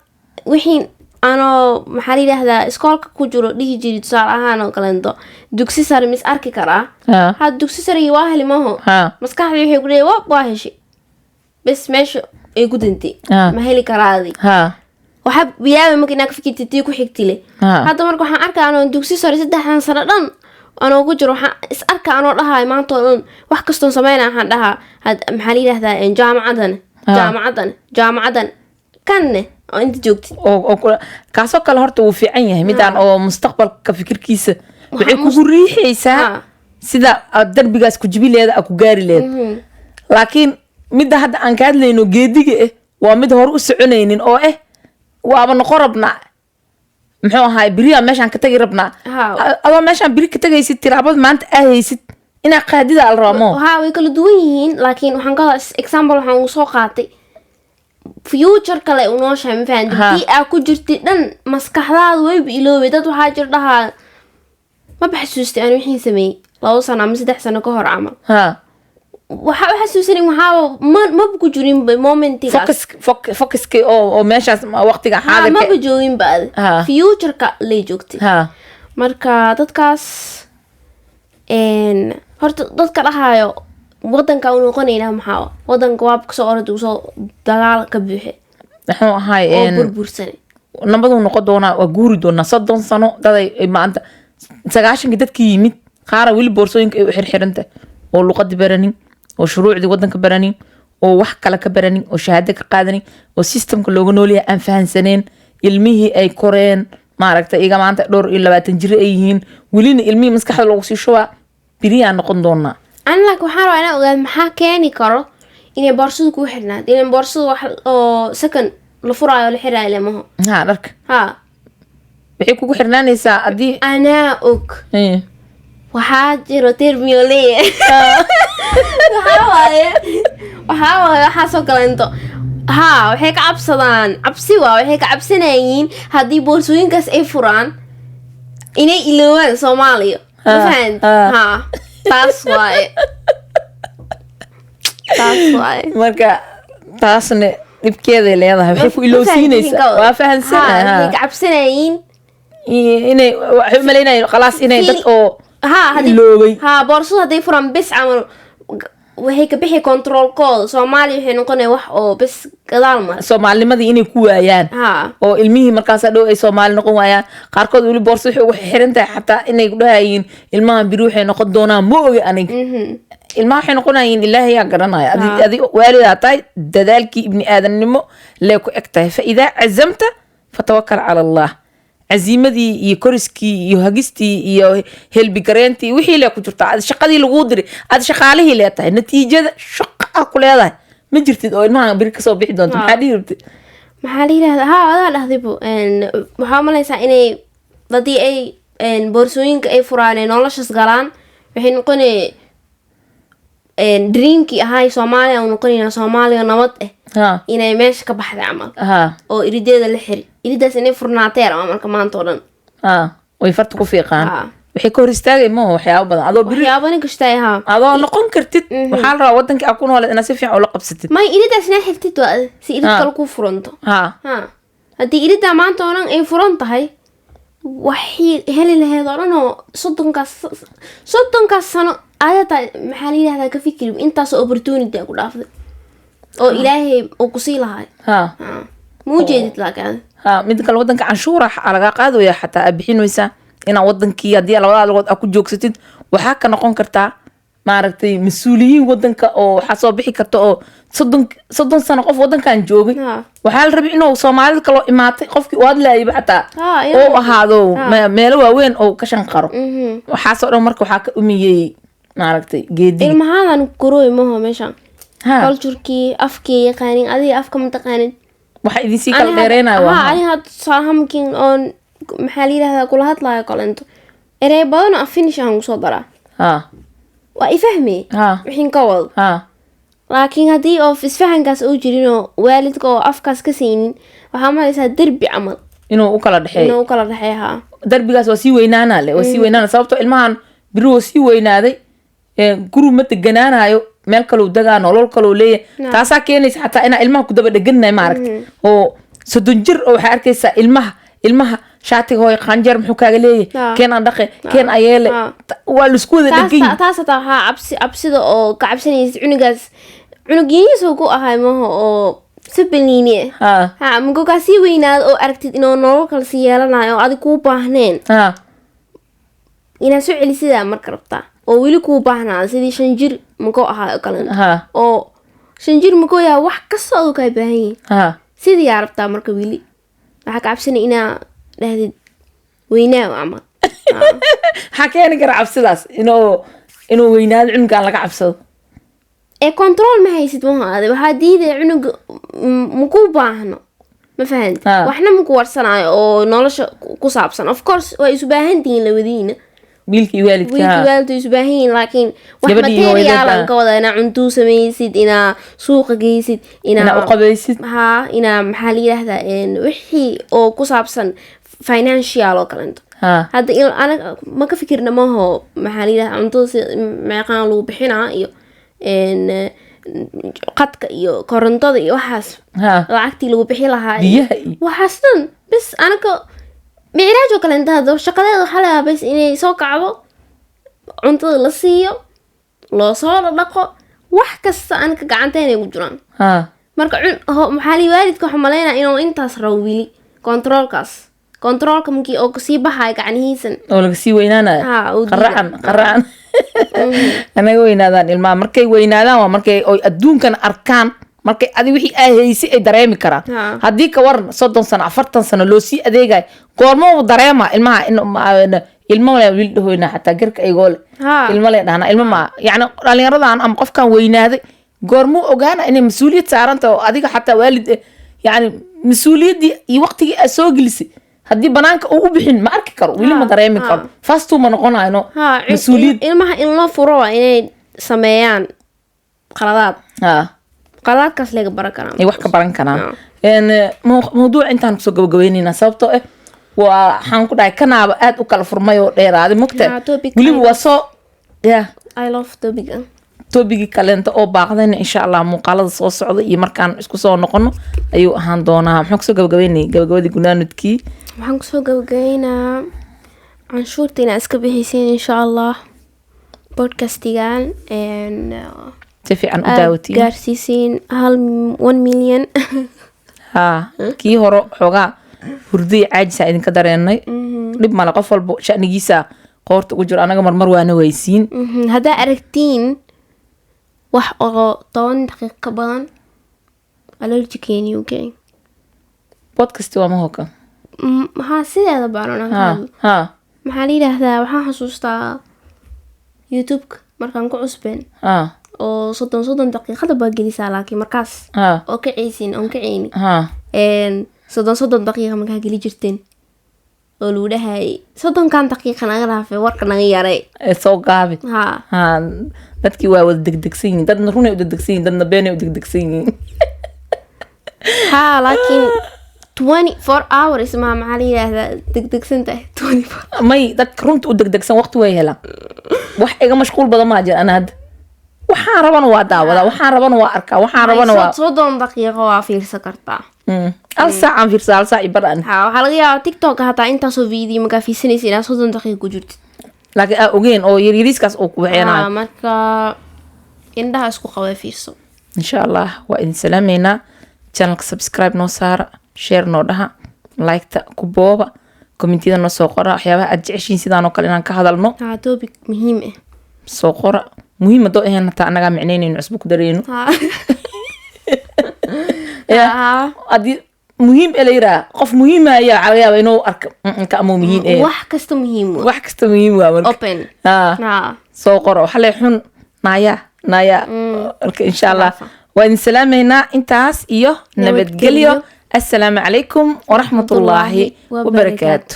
Speaker 1: wixii anoo, maxaa la yidhaahdaa, iskoolka ku jiro dhihi jiri, tusaale ahaan oo kaleento, dugsi sare mis arki karaa. Had dugsi sarigii waa heli maho. Maskaxdii waxay ku leeyahay waa heshay bes, meesha ay ku dintay. Ma heli karaadi. Waxaa bilaabay marka inaa ka fikirtid tii ku xigtile. Hadda marka waxaan arkaa anoo dugsi sare 3dan sano dhan anoo ku jiro, waxaan is arkaa anoo dhahayo maanta oo dhan wax kastoon sameynaya waxaan dhahaa maxaa la yidhahdaa, jaamacadan, jaamacadan, jaamacadan kanne oo inta joogtid.
Speaker 2: Oo kaasoo kale horta wuu fiican yahay midaan oo mustaqbalka fikirkiisa waxay kugu riixaysaa sida aad darbigaas ku jibi leeda, aad ku gaari leed. Laakiin midda hadda aan ka hadlayno, geediga ah, waa mid hore u soconaynin oo waaba noqon rabnaa, muxuu ahaay, beriyaa meeshaan ka tagi rabnaa. Adoo meeshaan beri ka tagaysid, tiraabad maanta aa haysid inaa qaadida al rabaa mo.
Speaker 1: Haa, way kala duwan yihiin, laakiin waxaan ka example waxaan ugu soo qaatay future kale u nooshahay, ma fahanti? Tii aa ku jirtay dhan maskaxdaada wayba iloobay. Dad waxaa jir dhahaa maba xasuustay aan wixii sameeyey 2 sano ama 3 sano ka hor camal. Waxaa u xasuusanin waxaaba maba ku jirinba momentigaas.
Speaker 2: Focuska oo meeshaas waqtiga xaadirka.
Speaker 1: Maba jooginba adi. Futureka lay joogtay. Marka dadkaas horta dadka dhahayo wadanka u noqonaynaa, maxaa wadanka waaba kasoo orod usoo dagaal ka buuxe
Speaker 2: muxuu ahaay,
Speaker 1: oo burbursanay.
Speaker 2: Nabaduu noqon doonaa, waa guuri doonaa. 30 sano daday ay maanta 90kii dadkii yimid, qaara weli boorsooyinka ay u xirxirantahay oo luqadii baranin oo shuruucdii wadanka baranin oo wax kale ka baranin oo shahaado ka qaadanin oo systemka looga noolyahay aan fahansaneen, ilmihii ay koreen, maaragtay, iga maanta dhowr iyo labaatan jiro ay yihiin, welina ilmihii maskaxda loogu sii shubaa biriyaan noqon doonaa.
Speaker 1: Ani laakiin waxaan rabaa inaan ogaado maxaa keeni karo inay boorsadu kuu xirnaato, inay boorsadu wax oo second la furaayo la xiraayo lemaho.
Speaker 2: Ha, dharka waxay kugu xirnaanaysaa haddii
Speaker 1: Anaa og. Waxaa jiro term oo leeyahay, waxaa waaye waxaasoo kaleento. Haa, waxay ka cabsadaan, cabsi waa waxay ka cabsanayiin haddii boorsooyinkaas ay furaan inay iloobaan Soomaaliya, ma fahant? Ha, taas waaye, taas waaye.
Speaker 2: Marka taasna dhibkeeday leedahay, waxay ku ilowsiinaysaa, waa fahansanahay.
Speaker 1: Waxay ka cabsanayiin
Speaker 2: inay waxay u malaynayeen khalaas inay dad oo
Speaker 1: Ha, haddii
Speaker 2: Iloobay.
Speaker 1: Ha, boorsada hadday furaan bes camal, waxay ka bixi controlkooda. Soomaaliya waxay noqonaya wax oo bes gadaal mar.
Speaker 2: Soomaalinimadii inay ku waayaan. Oo ilmihii markaas dhow ay Soomaali noqon waayaan. Qaarkood weli boorso waxay ugu xiran tahay, xataa inay ku dhahayiin ilmahan biri waxay noqon doonaan ma ogi aniga. Ilmaha waxay noqonayiin Ilaahay yaa garanaya. Adi adi waalidaa tahay, dadaalkii ibni aadamnimo lee ku eg tahay. Fa idaa cazamta fatawakal cala Allah. Caziimadii iyo koriskii iyo hagistii iyo helbigareentii wixii lee ku jirtaa. Adi shaqadii laguu diray, adi shaqaalihii lee tahay, natiijada shaqa ah ku leedahay ma jirtid oo ilmahan biri kasoo bixi doonto. Maxaa dhihi rabtid?
Speaker 1: Maxaa la yidhahdaa? Ha, adaa dhahdaybu. Waxaa umalaysaa inay haddii ay boorsooyinka ay furaan ee noloshas galaan, waxay noqonay dreamkii ahaay Soomaaliya uu noqonayna Soomaaliya nabad ah inay meesha ka baxday camal oo irideeda la xiri, iridaas inay furnaatee rabaa marka maanta oo dhan.
Speaker 2: Ha, way farta ku fiiqaan. Waxay ka hor istaagay maho waxyaabo badan adoo biri
Speaker 1: waxyaabana gashtay, ha.
Speaker 2: Adoo noqon kartid, waxaa la rabaa wadankii aa ku nooleed inaad si fiican ula qabsatid.
Speaker 1: May, iridaas inaa xirtid waa si irid kale kuu furanto. Ha, haddii iridaa maanta oo dhan ay furan tahay, waxay heli laheyd oo dhan oo 30kaas sano ayaa tahay. Maxaa la yidhahdaa, ka fikiri intaasoo opportunity a ku dhaafday oo Ilaahay uu kusii lahay. Ha, ma ujeedid laakiin.
Speaker 2: Ha, midda kale, wadanka canshuura lagaa qaadaya, xataa aa bixinaysaa inaa wadankii haddii labada lugood aa ku joogsatid, waxaa ka noqon kartaa, maaragtay, mas-uuliyiin wadanka oo waxaa soo bixi karta oo 30 sano qof wadankan joogay. Waxaa la rabay inuu Soomaalida kaloo imaatay qofkii u hadlaayaba xataa oo ahaado meelo waaweyn oo ka shanqaro. Waxaasoo dhan marka waxaa ka umiyey, maaragtay, geediga.
Speaker 1: Ilmahadan korooy maho meeshan culturekii, afkii yaqaanin, adiga afka ma taqaanin.
Speaker 2: Waxa idinsii kala dheereynaya waa
Speaker 1: Ani hadda tusaalaha markiin oon, maxaa la yidhahdaa, kula hadlaayo kalento, erey badan oo Finnish aan kusoo daraa. Waa ifahmi wixiin ka wado. Laakiin haddii oo isfahankaas uu jirin oo waalidka oo afkaas ka saynin, waxaa malaysaa derbi camal
Speaker 2: inuu u kala dhexeeyo.
Speaker 1: Inuu u kala dhexeeyo, ha.
Speaker 2: Darbigaas waa sii weynaana le, waa sii weynaana, sababtoo ilmahan biri waa sii weynaaday, guri ma deganaanayo, meel kalou degaa, nolol kalou leeyahay. Taasaa keenaysa xataa inaa ilmaha ku daba dheganahay, maaragta, oo 30 jir oo waxaa arkaysaa ilmaha shaatiga hooy qanjeer muxuu kaaga leeyahay, keen aan dhaqe, keen ayeele. Waa laisku wada dhegan yahay.
Speaker 1: Taas hataa waxaa cabsida oo ka cabsanaysa cunugaas, cunugiyihiis ku ahay maho oo si baniini ah. Ha, magogaa sii weynaado oo aragtid inuu nolol kale sii yeelanayo oo adig kuu baahneen, inaad soo celisidaa marka rabtaa oo weli kuu baahnaa sidii 5 jir makoo ahaa oo kale, oo 5 jir makoo yahay, wax kasta aduu kaa baahan yahay, sidii yaa rabtaa. Marka weli waxaa ka cabsanay inaa dhahdid weynaa camal.
Speaker 2: Maxaa keeni kara cabsidaas inuu weynaado cunugan laga cabsado?
Speaker 1: Ee control ma haysid maha ade, waxaa diidaya cunuga makuu baahno, ma fahanti? Waxna maku warsanaayo oo nolosha ku saabsan. Of course waa isu baahan tihiin labadiina.
Speaker 2: Wiilka iyo waalidka.
Speaker 1: Wiilka, waalidka isu baahan yihiin, laakiin wax
Speaker 2: Gabadhii iyo hooyadeed
Speaker 1: material aan ka wada inaa cuntuu samaysid, inaa suuqa geysid,
Speaker 2: inaa
Speaker 1: inaa
Speaker 2: u qabaysid.
Speaker 1: Ha, inaa, maxaa la yidhahdaa, wixii oo ku saabsan financial oo kalento. Hadda anaga ma ka fikirna maho, maxaa la yidhahdaa, cuntada si meeqaan lagu bixinaa iyo qadka iyo korontada iyo waxaas, lacagtii lagu bixi lahaa iyo
Speaker 2: biyaha iyo
Speaker 1: waxaas dhan. Bes anaga Micraaj oo kale inta hadda shaqadeeda waxaa lagaa bes inay soo kacdo, cuntada la siiyo, loo soo dhaqo, wax kasta anaga gacanteena ay ku jiraan. Marka maxaa la waalidka waxaa malaynaya inuu intaas rabo wili controlkaas, controlka markii oo kasii baxayo gacnihiisan
Speaker 2: oo laga sii weynaanayo.
Speaker 1: Ha, uu diida.
Speaker 2: Qaracan qaracan anaga weynaadaan ilmaha, markay weynaadaan waa markay oy adduunkan arkaan, markay adi wixii aa haysay ay dareemi karaan. Haddii ka waran 30 sano, 40 sano loo sii adeegayo, goorma uu dareema ilmaha in ilmo le wiil dhahoyna xataa garka aygoo le ilmo le dhahna, ilmo maa, yacni dhalinyaradan ama qofkan weynaaday goormuu ogaana inay mas-uuliyad saaran tahay oo adiga xataa waalid yacni mas-uuliyaddii iyo waqtigii aad soo gelisay haddii banaanka uu u bixin, ma arki karo weli, ma dareemi karo, fastuu ma noqonayno mas-uuliyad.
Speaker 1: Ilmaha in loo furo waa inay sameeyaan qaladaad, qaladaadkaas laga baran karaa.
Speaker 2: Ay wax ka baran karaan. Mawduuc intaan kusoo gabagabeyneyna, sababtoo ah waa waxaan ku dhahay kanaaba aad u kala furmay oo dheeraaday mogta.
Speaker 1: Topic
Speaker 2: weliba waa soo ya.
Speaker 1: I love topic.
Speaker 2: Topicgii kaleento oo baaqdayna, insha Allah, muuqaalada soo socda iyo markaan isku soo noqono ayuu ahaan doonaa. Maxaan kusoo gabagabeynay, gabagabadii, gunaanudkii?
Speaker 1: Waxaan kusoo gabagabeynaa Canshuurta inaa iska bixisiin, insha Allah, podcastigan
Speaker 2: Si fiican u
Speaker 1: aad
Speaker 2: daawatiin.
Speaker 1: Gaarsiisiin hal 1 million.
Speaker 2: Haa, kii hore xoogaa hurdiya caajisa idinka dareenay. Dhib male, qof walba shanigiisa qoorta ugu jiro. Anaga marmar waana waysiin.
Speaker 1: Haddaa aragtiin wax oo 10 daqiiq ka badan, allergic UK.
Speaker 2: Podcast waa mahoka.
Speaker 1: Maxaa sideeda baaran aan ka hadlo. Maxaa la yidhaahdaa, waxaan xasuustaa YouTube-ka markaan ku cusbeen oo 30 daqiiqada baa gelisaa, laakiin markaas oo kacaysin oon kacayni 30 daqiiqa markaa geli jirteen oo lagu dhahayay 30-kan daqiiqa naga dhaafay, warka naga yaray.
Speaker 2: Ee soo gaabi.
Speaker 1: Ha.
Speaker 2: Dadkii waa wada degdegsan yihiin. Dadna runay u degdegsan yihiin, dadna beenay u degdegsan yihiin.
Speaker 1: Ha, laakiin 24 hours ma, maxaa la yidhaahdaa, degdegsan tahay 24.
Speaker 2: May, dadka runta u degdegsan waqti way helaan. Wax iga mashquul badan maa jira. Ana hadda waxaan rabana waa daawada, waxaan rabana waa arkaa, waxaan rabana waa
Speaker 1: 30 daqiiqo waa fiirsan kartaa.
Speaker 2: Hal saacaan fiirsaa, hal saac iyo bar an.
Speaker 1: Ha, waxaa laga yaabaa TikTok hataa intaasoo video markaa fiirsanaysa inaad 30 daqiiqa ku jirtid.
Speaker 2: Laakiin aa ogeen oo yaryariiskaas uu ku waxeenayo.
Speaker 1: Marka indhaha isku qaba, fiirso.
Speaker 2: Insha Allah, waa idin salaameynaa. Channelka subscribe noo saara, share noo dhaha, like-ta ku booba, commentiyada noo soo qora waxyaabaha aad jeceshiin sidaan oo kale inaan ka hadalno.
Speaker 1: Ha, topic muhiim ah.
Speaker 2: Soo qora. Muhiim hadoo ahayn hataa annagaa micnaynayno, cusbo ku dareyno. Haddii muhiim ee la yiraa, qof muhiima ayaa waxaa laga yaaba inuu arka ka ama muhiim ee.
Speaker 1: Wax kasta muhiim wa.
Speaker 2: Wax kasta muhiim waa marka.
Speaker 1: Open.
Speaker 2: Soo qoro waxa le xun naya naya. Marka insha Allah
Speaker 1: Khilaafa.
Speaker 2: waa idin salaameynaa intaas iyo nabadgelyo.
Speaker 1: Nabadgelyo.
Speaker 2: Assalaamu calaykum waraxmatullaahi
Speaker 1: Waraxmatullaahi
Speaker 2: wabarakaatu.